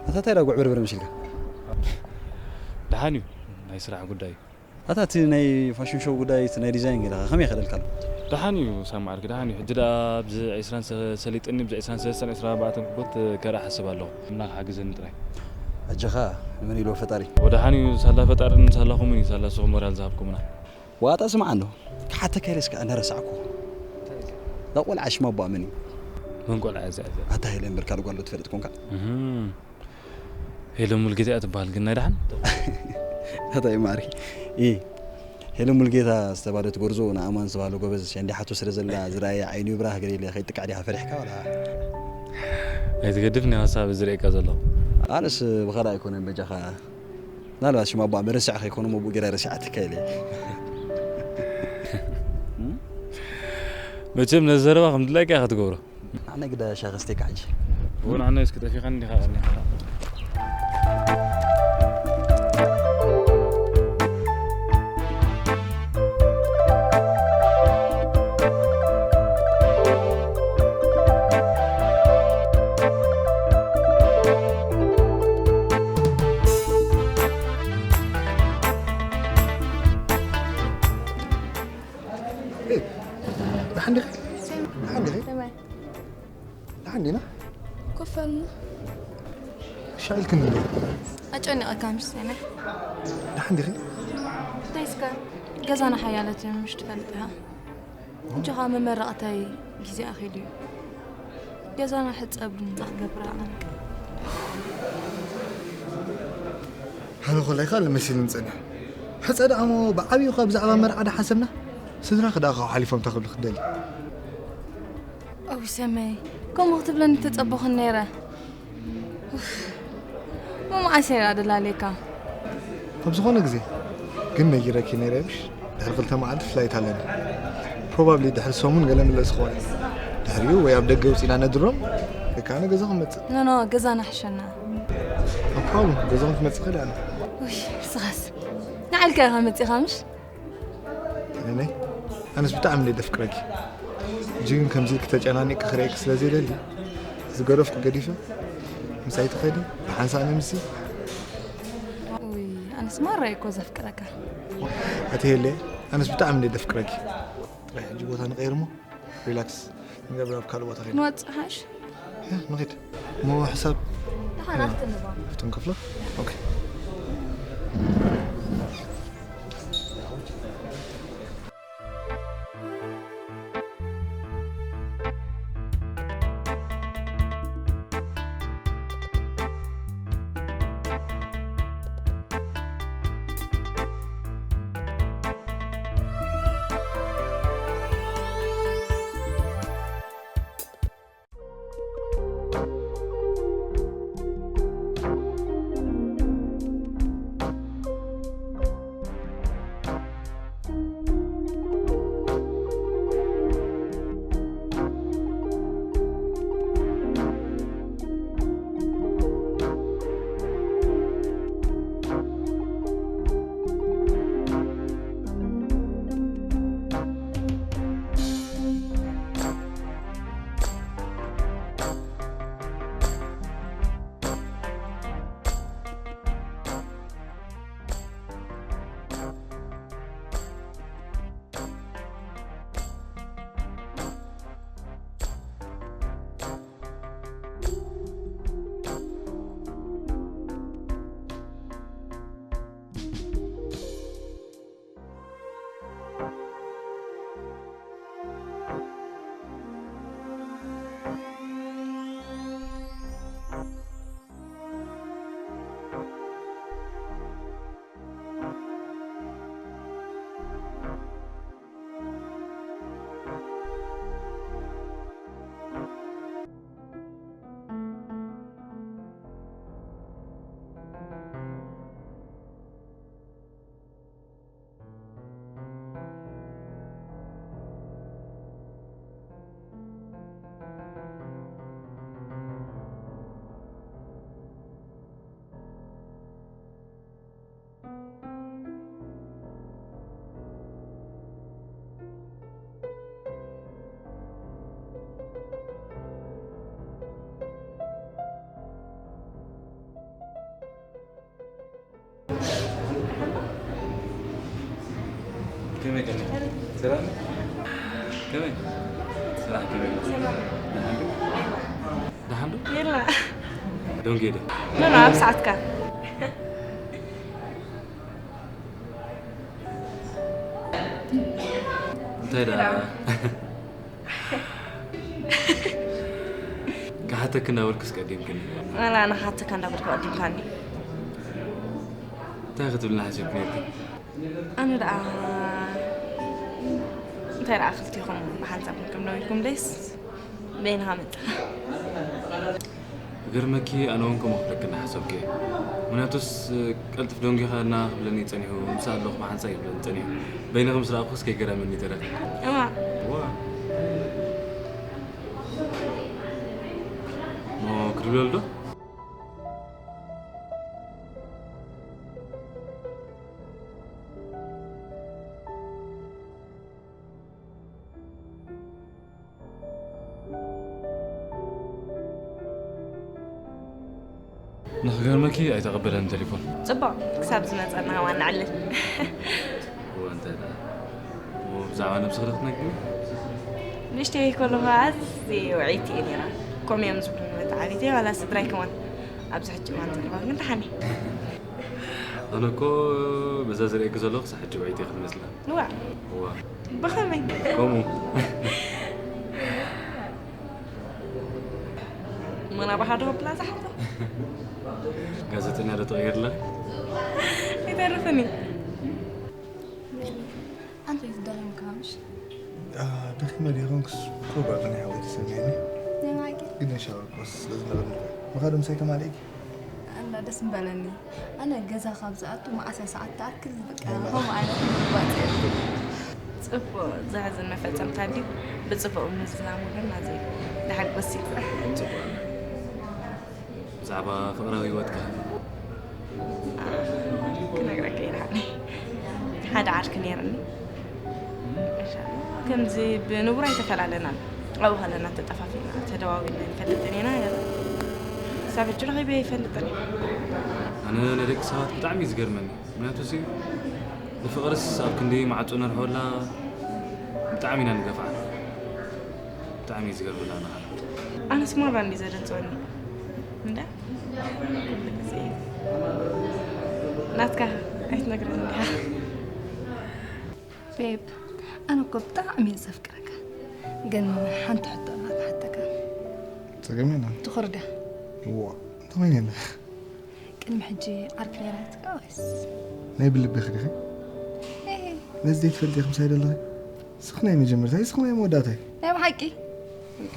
ኣታ እንታይ ደኣ ጉዕብርብር መሲልካ? ደሓን እዩ፣ ናይ ስራሕ ጉዳይ እዩ። ኣታ እቲ ናይ ፋሽን ሾው ጉዳይ፣ እቲ ናይ ዲዛይን ገለ ከመይ ይኸደልካ ኣሎ? ደሓን እዩ ሳሚ ዓርኪ፣ ደሓን እዩ። ሕጂ ደኣ ኣብዚ ዕስራን ሰ-፣ ሰሊጥኒ፣ ኣብዚ ዕስራን ሰለስተን ዕስራን ኣርባዕተን ክቦት ከርኢ ሓስብ ኣለኹ። እና ክሓግዘኒ ጥራይ። ኣጆኻ፣ ንመን ኢልዎ ፈጣሪ። ወደሓን እዩ፣ ሳላ ፈጣርን ሳላኹምን እዩ፣ ሳላ ንስኹም ሞራል ዝሃብኩምና። ዋጣ ስምዓ እንዶ፣ ክሓተካ ኢለ እስከ ኣነ ረሳዕኩ። እዛ ቆልዓ ሽማ ኣቦኣ መን እዩ? መን ቆልዓ እዚኣ እዚኣ? ኣታ ሄለን እምበር ካልእ ጓል ዶ ትፈልጥ ኮንካ? እህም። ሄለን ሙልጌታ እያ ትበሃል፣ ግን ናይ ደሓን? እንታይ ማርኪ? ኢ ሄሎ ሙልጌታ ዝተባህለት ጎርዞ ንኣማን ዝተባህለ ጎበዝ ሸንዲ ሓቶ ስለ ዘላ ዝረኣየ ዓይኑ ይብራህ ገለ ኢለ ከይጥቃዕ ዲኻ ፈሪሕካ ወላ? ኣይትገድፍኒ፣ ሓሳብ ዝርእየካ ዘለኹ። ኣነስ ብኻልእ ኣይኮነን በጃኻ። ምናልባት ሽም ኣቦኣ መረስዕ ከይኮኑ መብኡ ገይራ ረሲዓትካ ኢለ። መቸም ነዚ ዘረባ ከም ድላይካ ኢኻ ትገብሮ። ኣነ ግዳ ሻኸ ስቴካ ሕጂ። እውን ኣነ እስኪ ጠፊኻኒ ዲኻ ቀኒኻ? ደሓን ዲኺ? ደሓን ዲኺ? ከመይ? ደሓን ዲና? ኮፍ በል እሞ። ሻዕ ኢልክኒ እንዶ? ኣጨኒቐካ ምሽ ዜና። ደሓን ዲኺ? እንታይ እስከ? ገዛና ሓያለት እዮም ምሽ ትፈልጥ ኢኻ። ሕጂ ኸኣ መመረቕተይ ግዜ ኣኺሉ እዩ። ገዛና ሕጸብ እንታይ ክገብር ኣቐንቅ። ሓነ ኮላይ ካልእ መሲልኒ ጸኒሑ። ሕጸ ደኣ እሞ ብዓብዩ እኳ ብዛዕባ መርዓ ዶ ሓሰብና? ስድራኺ ደኣ ካብኡ ሓሊፎም እንታይ ክብሉ ክትደሊ? ኣዊ ሰመይ፣ ከምኡ ክትብለኒ ተጸበኹን ነይረ። ኡፍ፣ እሞ መዓስ እየ ደኣ ደላልየካ? ኣብ ዝኾነ ግዜ። ግን ነጊረኪ ነይረ ምሽ? ድሕሪ ክልተ መዓልቲ ፍላይት ኣለኒ። ፕሮባብሊ ድሕሪ ሰሙን ገለ ምለስ ክኾን እየ። ድሕሪኡ ወይ ኣብ ደገ ውጺና ነድሮም፣ ወይ ከኣ ንገዛኹም መጽእ። ኖ፣ ኖ፣ ገዛና ሕሸና። No problem፣ ገዛኹም ክመጽእ ይኽእል እየ ኣነ። ውይ፣ ንስኻስ ንዓልካ ኢኻ መጺኻ ምሽ? ነይ፣ ኣነስ ብጣዕሚ እንደ ደፍቅረኪ። ሕጂ ግን ከምዚ ኢልኪ ተጨናኒቅኪ ክርእየኪ ስለ ዘይደሊ፣ ዝገደፍኩ ገዲፈ፣ ምሳይ ትኸዲ፣ ብሓንሳእ ነምሲ። ውይ፣ ኣነስ ማራ እኮ ዘፍቅረካ። ኣቲ ሄለ፣ ኣነስ ብጣዕሚ እንደ ደፍቅረኪ። ጥራይ ሕጂ ቦታ ንቀይር እሞ፣ ሪላክስ ንገብር ኣብ ካልእ ቦታ ኸይድ። ንወጽእ ሓሽ? ያ፣ ንኸይድ። እሞ ሕሳብ? ደሓን፣ ኣብቲ ንባ። ኣብቲ ንከፍሎ? ኦኬ። ከመይ ከመይ? ሰላም? ከመይ? ስራሕ ከመይ? ደሓን ዶ? ደሓን ዶ? የላ። ደንጌ ዶ? ኖ፣ ኖ፣ ኣብ ሰዓትካ። እንታይ ደኣ? ክሓተኪ እንዳበልኩስ ቀዲምክኒ። ዋላ ኣነ ክሓተካ እንዳበልኩ ቀዲምካኒ። እንታይ ክትብልና ሓሲብክን ነርኪ? ኣነ ደኣ እንታይ ደኣ ክልቲኹም ብሓንሳብ ክንኩም ደው ኢልኩም ደስ በይንኻ መጽኻ። ገርመኪ ኣነ እውን ከምኡ ክብለኪ እናሓሰብኩ እየ። ምክንያቱስ ቀልጥፍ ደንጊኻና ክብለኒ ጸኒሑ፣ ምሳ ኣለኹ ብሓንሳብ ይብለኒ ጸኒሑ። በይንኺ ምስ ረኣኹስ ከይገረመኒ ተረፈ። እዋ። እዋ። እሞ ክድውለሉ ዶ? ንኽገርመኪ ኣይተቐበለን ቴሌፎን። ጽቡቕ፣ ክሳብ ዝመጸና ዋና ዕልል። እወ፣ እንታይ ደኣ? እሞ ብዛዕባ ነብስኺ ዶ ክትነግሪኒ? ንእሽተይ ከለኹ ኣዝየ ውዕይቲ እየ ነይረ። ከምኡ እዮም ዝብሉኒ መተዓቢተይ ዋላ ስድራይ ከማን። ኣብዚ ሕጂ እዋን ዘለኹ ግን ደሓን እየ። ኣነ እኮ በዛ ዝርእየኪ ዘለኹ ክሳብ ሕጂ ውዕይቲ ኢኺ ትመስላ። እዋ። እዋ። ብኸመይ? ከምኡ። መን ኣባኻ ዶ ኣብላ ዝሓቶ? ጋዜጠኛ ዶ ትቕይር ኣለኺ? ኣይተርፍን እዩ። ኣንተ ደኺምካ ምሽ? ደኺመ ዲኹንክስ? ፕሮባብል ናይ ሓወይ ተሰሚዕኒ። ናይ ማዕቂ? ግን ሻወር ኮስ ስለ ዝነበርኒ ምኻዱ ምሳይ ተማሊእኪ? ኣላ ደስ ምበለኒ። ኣነ ገዛ ካብ ዝኣቱ መዓስ እያ ሰዓት ትኣክል? በቃ ከምኡ ዓይነት ምግባጥ እየ። ጽቡቕ ዘሕዝን መፈጸምታ ድዩ? ብጽቡቕ ምዝዛሙ ግን ኣዝዩ ዘሐጉስ እዩ። ጽቡቕ። ብዛዕባ ፍቕራዊ ህይወትካ? ክነግረካ ይልሓኒ። ሓደ ዓርኪ ነይርኒ። ከምዚ ብንቡር ኣይተፈላለናን። ኣብኡ ከለና ተጠፋፊእና፣ ተደዋዊልና ኣይንፈልጥን ኢና። ክሳብ ሕጂ ረኺበ ኣይፈልጥን። ኣነ ንደቂ ሰባት ብጣዕሚ እዩ ዝገርመኒ። ምክንያቱ ሲ ንፍቕርስ ኣብ ክንዲ ማዕጾ ነርሕወላ ብጣዕሚ ኢና ንገፍዓ። ብጣዕሚ እዩ ዝገርመና ንዓና። ኣነስ ማራ እንዲ ዘደንጽወኒ። እንዳ? ኩሉ ግዜ ናትካ ኣይትነግረኒ እንዲኻ። ቤብ፣ ኣነ እኮ ብጣዕሚ እየ ዘፍቅረካ። ግን ሓንቲ ሕቶ ኣላ ክሓተካ። ጸገም የለን። ትኹር ድያ? እዋ፣ እንታይ ማለት ኣለካ? ቅድሚ ሕጂ ዓርኪ ነይራትካ ወይስ? ናይ ብልብኺ ዲኺ? ኤ። ነዚ ዘይትፈልጢ ኢኺ ምሳይ ዘለኺ? ስኽ ናይ መጀመርታይ፣ ስኽ ናይ መወዳእታይ። ናይ ብሓቂ?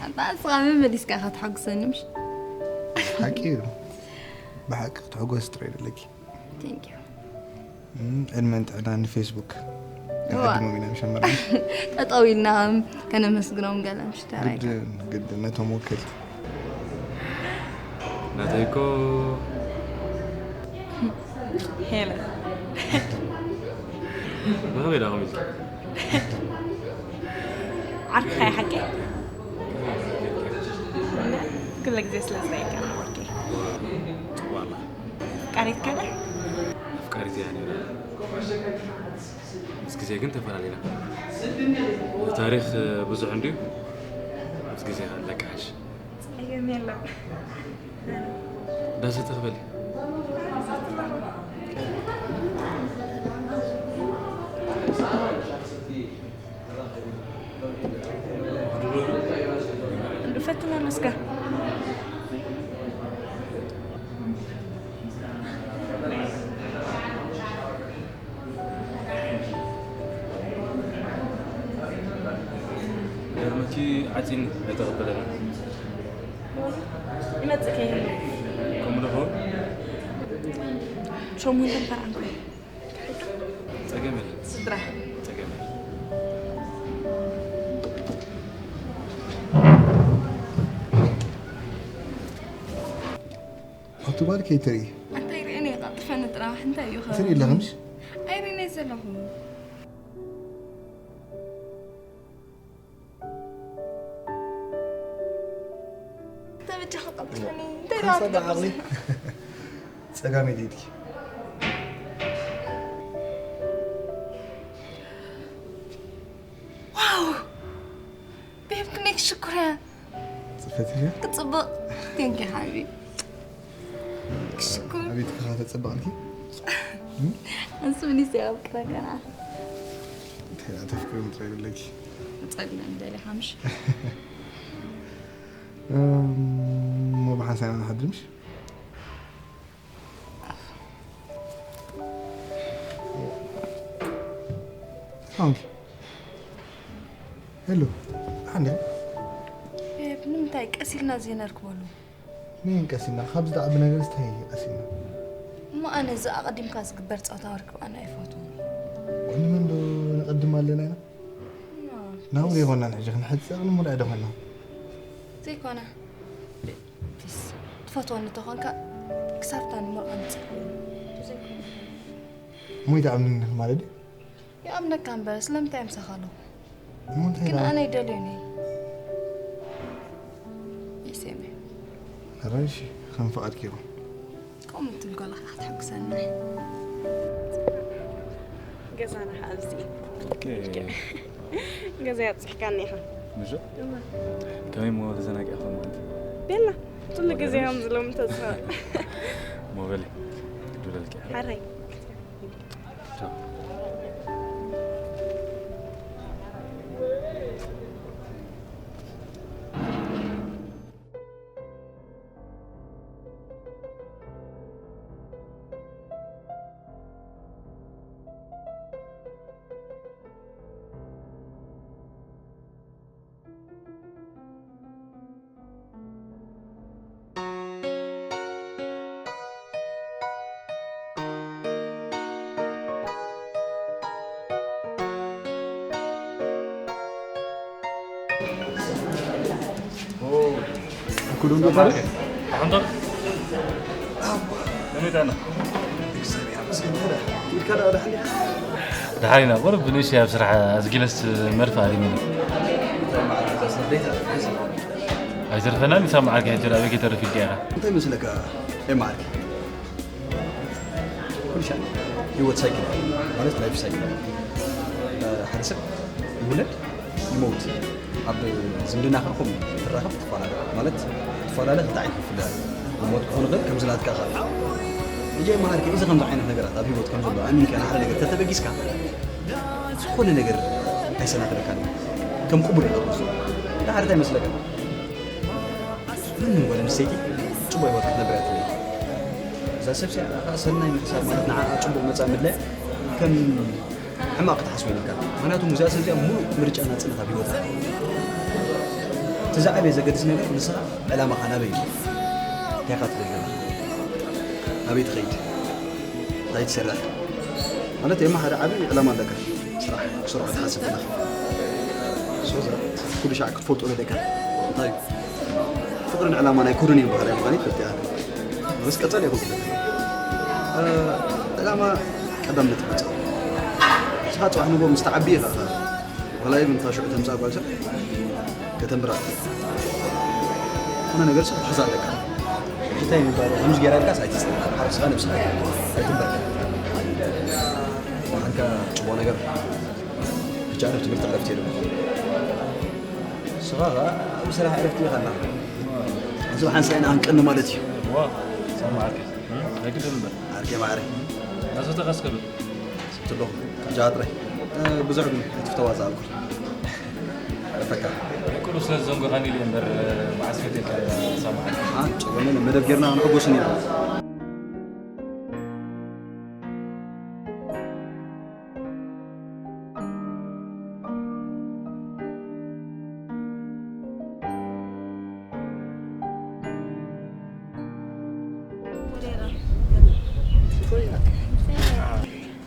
ኣንታ ንስኻ መመሊስካ ኢኻ ተሓጉሰኒ ምሽ? ሓቂ እዩ። ብሓቂ ክትሕጎስ ጥራይ ደለኪ። Thank you። እም፣ ዕድመን ጥዕናን ንፌስቡክ። እዋ። ክንዕድሞም ኢና መሸመርና። ጠጠው ኢልና ከነመስግኖም ገለ ምሽ ተራይ። ግድን፣ ግድን ነቶም ወከልቲ። ናተይ እኮ ሄለን። ብኸመይ ዳኹም ኢልኪ? ዓርክኻ እዩ ሓቂ? ኩለ ግዜ ስለ ዝረኣየካ ነበርኪ። ዋላ። ኣፍቃሪትካ ዶ? ኣፍቃሪት እያ ነይራ። ምስ ግዜ ግን ተፈላለና። ታሪኽ ብዙሕ እንድዩ። ምስ ግዜ ከኣ ደቂ ሓሽ። ጸገም የለን። ዳስ ተኽበሊ። ፈትነሉ እስከ። ገርመኪ ዓፂን ኣይተቐበለኒ። ይመፅእ ከይህሉ። ከምኡ ዶ ኸውን? ሸሞንተ እምበር ኣንኮ። ጸገም የለን። ስድራ። ጸገም የለን። ኣቲ ጓል ከይትርኢ። እንታይ ርእየን እየ ቀልጥፈኒ ጥራሕ፣ እንታይ እዩ ኸ? ትርኢ ኣለኺ ምሽ? ኣይርእየን እየ ዘለኹ። እንታይ በጃኻ ቀልጥፈኒ? እንታይ ደኣ ሓሳብ ዓቕሊ። ትገብር? ጸጋመይቲ ኢድኪ። ዋው! ቤብ ክንደይ ክሽኩር እያ። ጽፈት ኢልያ? ክጽብቕ። Thank you ሓቢቢ። ክሽኩር። ኣቤት ከኻ ተጸበቕልኪ? እም? ኣንሱ ምኒስ ያው ክረከና። እንታይ ደኣ ተፍቅሪ ምጥራይ ብለኪ? ጸግመ እንደሊ ሓምሽ። እም፣ እሞ ብሓንሳብ ኢና ንሓድር ምሽ? ኦኬ። ሄሎ፣ ሓንዴ። ቤብ፣ ንምንታይ ቀስ ኢልና ዘይነርክበሉ? ምን ቀስ ኢልና? ካብዚ ዝዓቢ ነገር እንታይ እዩ ቀስ ኢልና? እሞ ኣነ እዚ ኣቐዲምካ ዝግበር ጸወታ ርክብ ኣነ ኣይፈትዎን። ወይ ንመን ዶ ንቐድም ኣለና ኢና? ና። ናብኡ ዘይኮናን ሕጂ ክንሕጸቕ ንምርኣይ ዶ ኾና? ዘይኮነ። ፕሊስ፣ ትፈትወኒ ተኾንካ ክሳብታ ንምርኣይ ንጽበ። ዘይኮነ። እሞ ይትኣምንኒ ማለት ድዩ? ይኣምነካ እምበር ስለምንታይ ምሳኻ ኣለኹ? እሞ እንታይ ግን ደኣ? ኣነ ኣይደልዮን እየ። ይሴመ። ሕራይ እሺ፣ ከም ፍቓድኪ ይኹን። ከምኡ ትብል ጓል ኸዓ ክትሕጉሰና። ገዛና ኸዓ ኣብዚ እዩ። ኦኬ። ገዛ ኣብፂሕካኒ ኢኻ። ምሽ? እወ። ከመይ እሞ ተዘናጊዕኻ ማለት? ቤላ፣ ኩሉ ግዜ እዮም ዝሎም ተስፋ። እሞ በሊ፣ ክድውለልኪ እየ። ሓራይ። ቻው። ኩሉ እንዶ ታዲያ? ኣንተ? ከመይ ዳና? እግዚኣብሔር ይመስገን። ኢድካ ደኣ ደሓን ዲኻ? ደሓን ኢና። ቁሩብ ብንእሽተይ ኣብ ስራሕ ኣዝጊለስ መርፍእ ኣሪመኒ። ኣይተርፈናን፣ ክሳብ መዓልኪ ሕጂ ኣበይ ከይተርፍ ኢልካ ኢኻ? እንታይ መስለካ? ኤማ ዓርኪ። ኩሉ ሻዕ ህይወት ሳይክል ማለት ላይፍ ሳይክል። ሓደ ሰብ ይውለድ ይመውት። ኣብ ዝምድና ከኣ ከምኡ ትራኸብ ትፈላለ። ማለት ትፈላለ ክልተ ዓይነት ክፍለ። ይሞት ክኾን ይኽእል ከምዚ ናትካ ከኣ። እየ መሃርኪ እዚ ከምዚ ዓይነት ነገራት ኣብ ህይወት ከም ዘሎ ኣሚንካ ንሓደ ነገር ተተበጊስካ ዝኾነ ነገር ኣይሰናኽለካን። ከም ቅቡል ኢኻ ትወስዶ። ንሓደ እንታይ ይመስለካ? ማንም ጓል ኣንስተይቲ ጽቡቕ ህይወት ክትነብር እያ ትደሊ። እዛ ሰብ እዚኣ ኸኣ ሰናይ ምሕሳብ ማለት ንዓኣ ጽቡቕ መጻኢ ምድላይ ከም ሕማቕ ክትሓስቦ የብልካን። ምኽንያቱ እዛ ሰብ እዚኣ ምሉእ ምርጫ ናጽነት ኣብ ህይወታ ኣለዋ። እቲ ዝዓበየ ዘገድስ ነገር ንስኻ ዕላማኻ ናበይ እዩ? እንታይ ኢኻ ትደሊ ዘለኻ? ናበይ ትኸይድ? እንታይ ትሰርሕ? ማለት የማ ሓደ ዓቢ ዕላማ ኣለካ። ስራሕ ክሰርሖ ትሓስብ ኣለኻ። ሶ እዛ ኩሉ ሻዕ ክትፈልጦ ዘለካ እንታይ እዩ? ፍቕርን ዕላማን ኣይኮኑን እዮም ባህርያ ምዃነይ ትፈልጥ ኢኻ። ምስ ቀጸል ይኹን ክፈልጥ። እ፣ ዕላማ ቀዳምነት ይመጽእ። ንስኻ ጽባሕ ንግሆ ምስ ትዓቢ ኢኻ፣ ዋላ ኢቭን እታ ሽዑ ተምጽኣ ጓል ሰብ ከተንብራ። ዝኾነ ነገር ሰብ ክትሕዛ ኣለካ። እንታይ የሚባለው ከምዚ ጌራ ኢልካስ ኣይትጽናሕ። ሓርፍስኻ ነብስኻ ኣይትንበር። ኣንካ ጽቡቕ ነገር ብቻ ዕረፍቲ ምርጥ ዕረፍቲ የለን። ንስኻ ኸኣ ኣብ ስራሕ ዕረፍቲ ኢኻ ኣለኻ። ሕዚ ብሓንሳእ ኢና ክንቀኒ ማለት እዩ። ዋ፣ ሰማዕከ። ኣይግድን እምበር። ዓርከይ ማዕረ። ናሰተኻ እስከ ብል። ስብቲ ኣለኹ። ጃ ጥራይ። እ፣ ብዙሕ ግን ኣይትፍተዋ ዝኣልኩ። ዕረፈካ። ደቂ ሩስ ስለ ዝዘንጎኻኒ ኢለ እምበር፣ መዓስ ፈትየካ እየ ሰማዕከ። አ፣ ጨጎነ መደብ ጌርና ክንሕጎስን ኢና።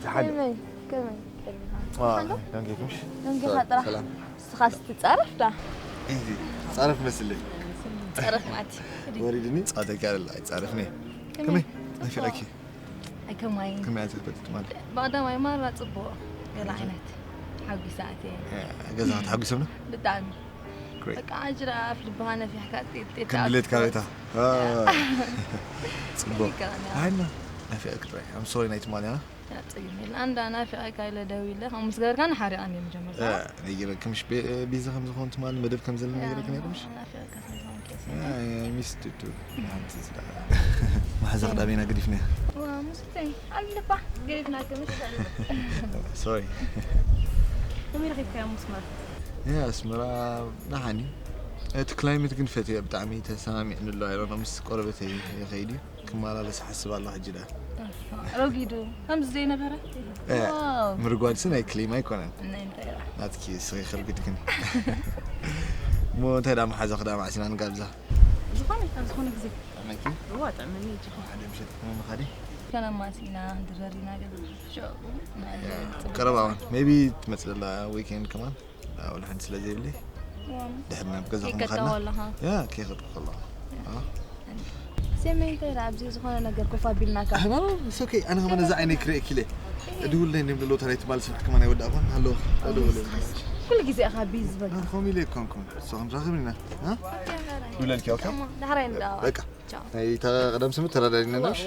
ከመይ? ከመይ? ከመይ? ዋ፣ ሓንዶ? ደንጊኹምሽ? ደንጊኻ ጥራሕ። ሰላም። ንስኻስ ትጻረፍ ዳ? እዚ ጻረፍ መስለይ። ጻረፍ ማለት። ወሪድኒ ጻደቂ ኣለ ኣይጻረፍኒ። ከመይ? ከመይ? ናፊቐኪ። ኣይ ከማይ። ከመይ ኣንተ ትፈልጥ ማለት? ብቐዳማይ ማራ ጽቡቕ። ገለ ዓይነት። ሓጒሳ ኣትየ። እ፣ ገዛ ተሓጒሶምና? ብጣዕሚ። ግሬት። በቃ ኣጅራፍ ልብኻ ነፊሕካ ጢጥ ጢጥ ከም ድሌትካ ኣትየ። ቤታ። አ። ጽቡቕ። ይቀርና። ኣይና፣ ናፊቐኪ ጥራይ። I'm sorry ናይ ትማሊ፣ አ? ያ፣ ጸገም የለን። ኣንዳ ናፊቐካ ኢለ ደዊለ፣ ከምኡ ምስ ገበርካ ንሓሪቓኒ እዮም መጀመርታ። እ፣ ነጊረኪ፣ ምሽ ቤ-፣ ቢዚ ከም ዝኾን ትማሊ መደብ ከም ዘለና ያ፣ ነጊረኪ ነይረ፣ ምሽ? ናፊቐካ ስለ ዝኾንኩ እየ። ያ፣ ያ፣ ሚስ ቱ ቱ። ሓንቲ ስለ መሓዛ ክዳቤና ገዲፍና። ዋ፣ ሙስተይ፣ ኣለባ፣ ገዲፍናኪ፣ ምሽ ኣለባ። ሶሪ። ከመይ ረኺብካዮ ኣስመራ? ያ፣ ኣስመራ ደሓን እዩ። እቲ ክላይመት ግን ፈትየ፣ ብጣዕሚ ተሰማሚዕኒ ኣሎ፣ I don't know፣ ምስ ቆረበተይ ይኸይድ እዩ። ክመላለስ ሓስብ ኣሎ ሕጂ ዳ ረጊዱ ከምዚ ዘይነበረ እ፣ ዋው ምርጓድሲ ናይ ክሊማ ኣይኮነን ናይ እንታይ ደኣ ናትኪ ስኺ ክርግድክን እሞ እንታይ ዳ መሓዛኺ ዳ ማዕሲና ንጋብዛ ዝኾነ ካብ ዝኾነ ግዜ ኣመኪ እዋ ጥዕመኒ ይጅኹ ሓደ ምሸት ክመምኻዲ ከነማሲና ድረሪና ገዛ ሽዑ ቀረባ እውን ሜቢ ትመፅእ ዘላ ዊኬንድ ከማን ኣውልሕን ስለ ዘይብለይ ድሕሪ ናብ ገዛኹም ይከተው ኸድና ኣለኻ ያ ከይኸድኩ ከለኹ ሴሜንተይ ኣብዚ ዝኾነ ነገር ኮፍ ኣቢልናካ ኣህባባ ሶኬ ኣነ ከማን እዛ ዓይነይ ክርእየኪ ኢለ እድውለይ እንዲም ለሎ ተራይ ትባል ስራሕ ከማን ኣይወዳእኳን ሃለኹ ወደውለ ኩሉ ግዜ ኢኻ ቢዚ ዝበል ከምኡ ኢለ ይኮንኩም ንስኹም ራኸብና ዱለልኪ ኦካ ዳሕራይ እንዳ በቃ ናይ ተቐደም ስምት ተረዳዲና ነሽ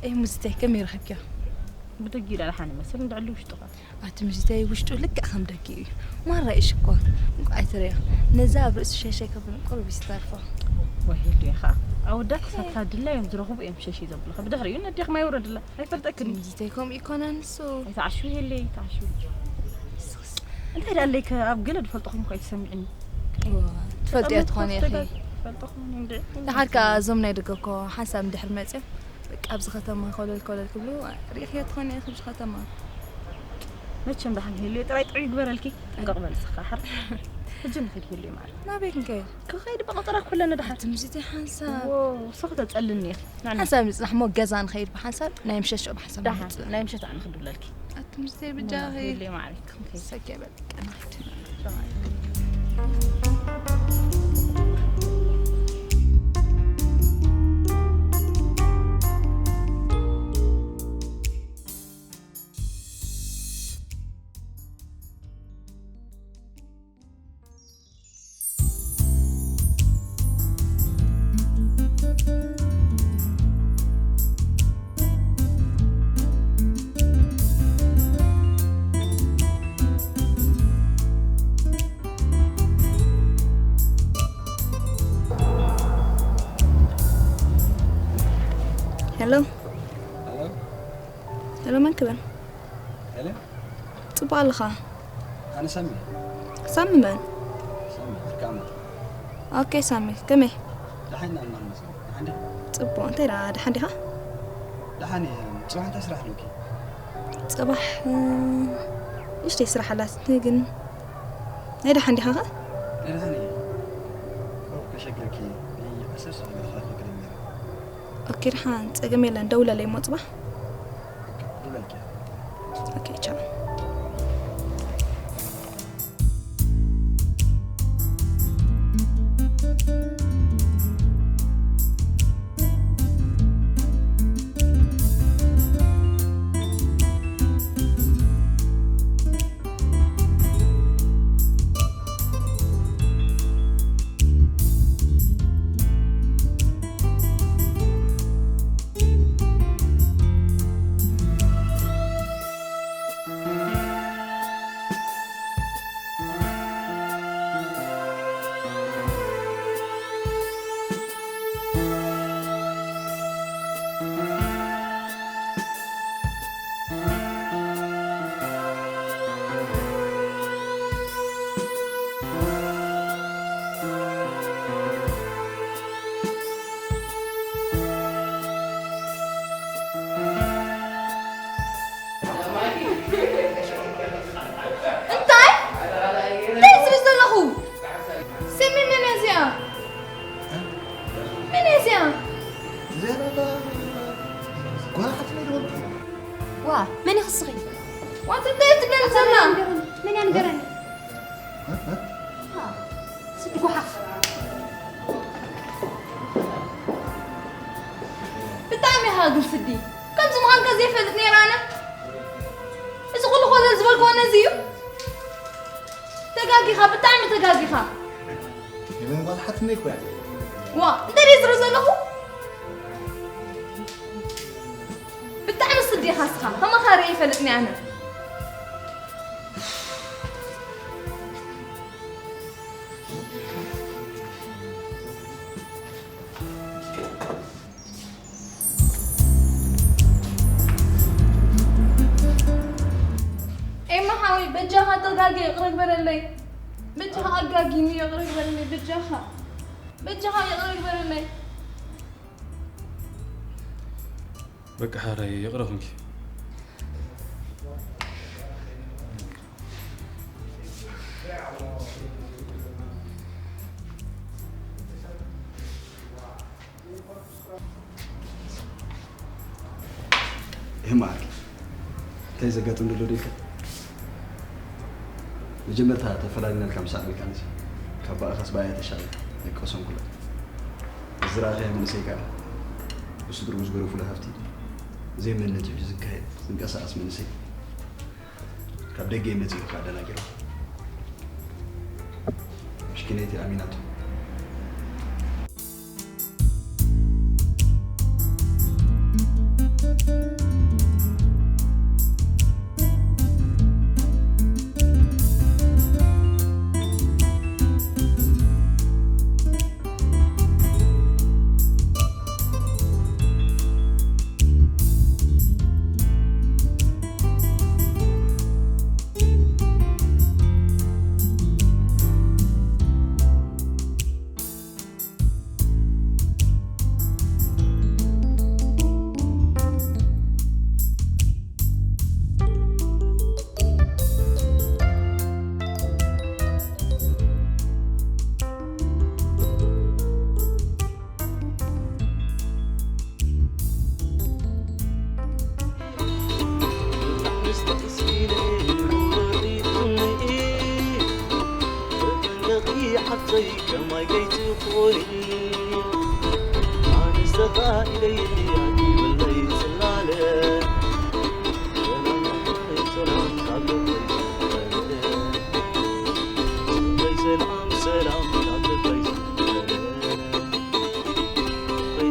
ኤ ሙዝተይ ከመይ ረኸብኪዮ ብደጊ ኢላ ደሓን ይመስል እንድዕሊ ውሽጡ ኸ ኣቲ ሙዝተይ ውሽጡ ልክዕ ከም ደጊ እዩ ማራ እዩ ሽኮር እንቋይ ትሪኦ ነዛ ኣብ ርእሱ ሸሸ ከብል ቁሩብ ይስተርፎ ወሂሉ ኢኻ ኣወዳት ክሳብ ታድላ እዮም ዝረኽቡ እዮም ሸሽ ዘብሉኻ ብድሕሪኡ ነዲኽማ ይውረድላ ኣይፈልጠክን እዩ ሙዝተይ ከምኡ ይኮነ ንሱ ኣይተዓሽው የለይ ተዓሽው እንታይ ዳለይ ከ ኣብ ገለ ዝፈልጦ ኮይንኩ ኣይትሰምዕኒ ትፈልጥዮ ትኾነ ኢኺ ፈልጦ ኮይነ እንደ ደሓርካ እዞም ናይ ደገ እኮ ሓንሳብ እንድሕር መፅዮም በቃ ኣብዚ ከተማ ኮለል ኮለል ክብሉ ርኢኽዮ ትኾነ ኢኺ ኣብዚ ከተማ መቸም ደሓን ህልዮ ጥራይ ጥዑይ ይግበረልኪ ጥንቀቕ በል ስኻ ሓር ሕጂ ንኸይድ ህልዮ ማለት ናበይ ክንከይድ ክኸይድ ብቐጠራ ኩለነ ደሓር ትምሽቲ ሓንሳብ ሶኽ ተጸልኒ ኢኺ ንዕና ሓንሳብ ንፅናሕ እሞ ገዛ ንኸይድ ብሓንሳብ ናይ ምሸት ሽዑ ብሓንሳብ ደሓን ንመፅእ ናይ ምሸት ኣነ ክድውለልኪ ኣቲ ምሽተይ ብጃኺ ህልዮ ማለት ክንከይድ ሰኪ በል ቀናሕቲ ሄሎ ሄሎ መን ክበል ሄሎ ጽቡቕ ኣለኻ ኣነ ሳሚ ሳሚ መን ሳሚ ብርካማ ኦኬ ሳሚ ከመይ ደሓን ኢና እናመሰ ደሓን ዲኻ ጽቡቕ እንታይ ደኣ ደሓን ዲኻ ደሓን እየ ጽባሕ እንታይ ስራሕ ኣለኪ ጽባሕ ንእሽተይ ስራሕ ኣላትኒ ግን ናይ ደሓን ዲኻ ኸ ናይ ደሓን እየ ከሸግረኪ ዓሰርተ ሰዓት ገለ ክረክበኪ ደሚረ ኦኬ ደሓን ጸገም የለን ደውለለይ እሞ ጽባሕ ደውለልኪ ኦኬ ቻው እንታይ እንታይ ዝብል ዘለኹ ስሚ መን እያ እዚኣ መን እያ እዚኣ እዚኣ ናታ ጓል ሓትነይ ድበልኩ ዋ መን ይኽስኺ ዋት እንታይ ትደሊ ዘላ መን እያ ንገረኒ ስዲ ጓሓፍ ብጣዕሚ ኢኻ ግን ስዲ ከምዚ ምዃንካ ዘይፈልጥ ነይረ ኣነ እዚ ኩሉ ኮለል ዝበልክዎ ነዚ እዩ ተጋጊኻ ብጣዕሚ ተጋጊኻ የመን ጓል ሓትነይ እኮ እያ ዋ እንታይ ደይ ዝርኢ ዘለኹ ብጣዕሚ ስዲ ኢኻ ስኻ ከማኻ ርኢ ይፈልጥኒ ኣነ ኤማ ሓወይ በጃኻ ተጋጊ ይቕረ ግበረለይ በጃኻ ኣጋጊኒ ይቕረ ግበረለይ በጃኻ በጃኻ ይቕረ ግበረለይ በቃ ሓራይ ይቕረ ኩንኪ። ይህ ማርክ እንታይ ዘጋጥም ዘሎ ደልካ? መጀመርታ ተፈላሊና ኢልካ ምስ ኣዕበልካኒ ካብ ብኣኻስ ብኣያ ተሻለ ኣይቀሰንኩላ። ዝረኣኸያ መንእሰይ ከኣ ብስድርኡ ዝገደፉሉ ሃፍቲ ዘይመንነት እዩ ዝካየድ ዝንቀሳቐስ መንእሰይ ካብ ደገ እዩ መጺኡ ከኣ ደናጊሩ። ምሽኪነይቲ ኣሚናቶ። ዓብተይ ከማይ ከይትኾኒ ኣንስተኻ ኢለይ እያ ይብለይ ጽላለ ሰላም ሰላም ካብ ልበይ ሰላም ሰላም ካብ ልበይ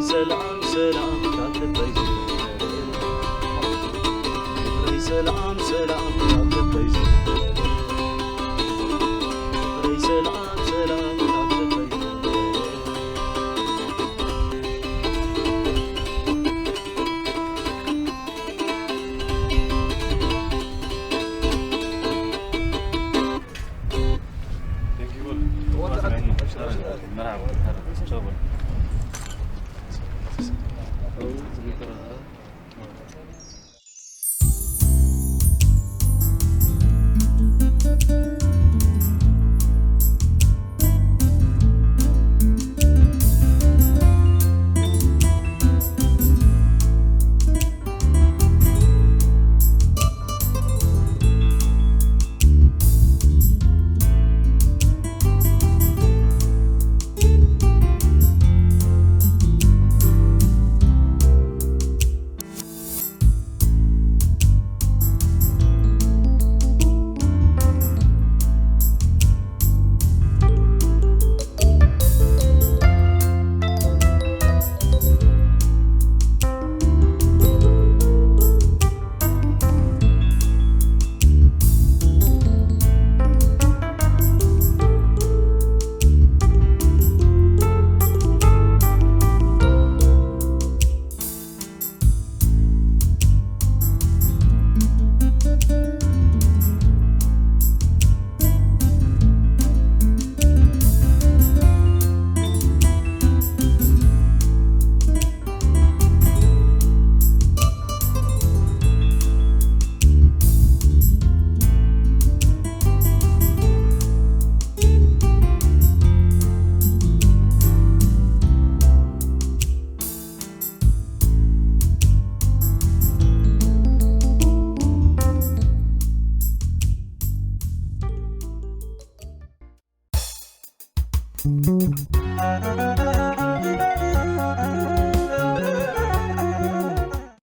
ሰላም ሰላም ካብ ልበይ ሰላም ሰላም ካብ ልበይ ሰላም ሰላም ካብ ልበይ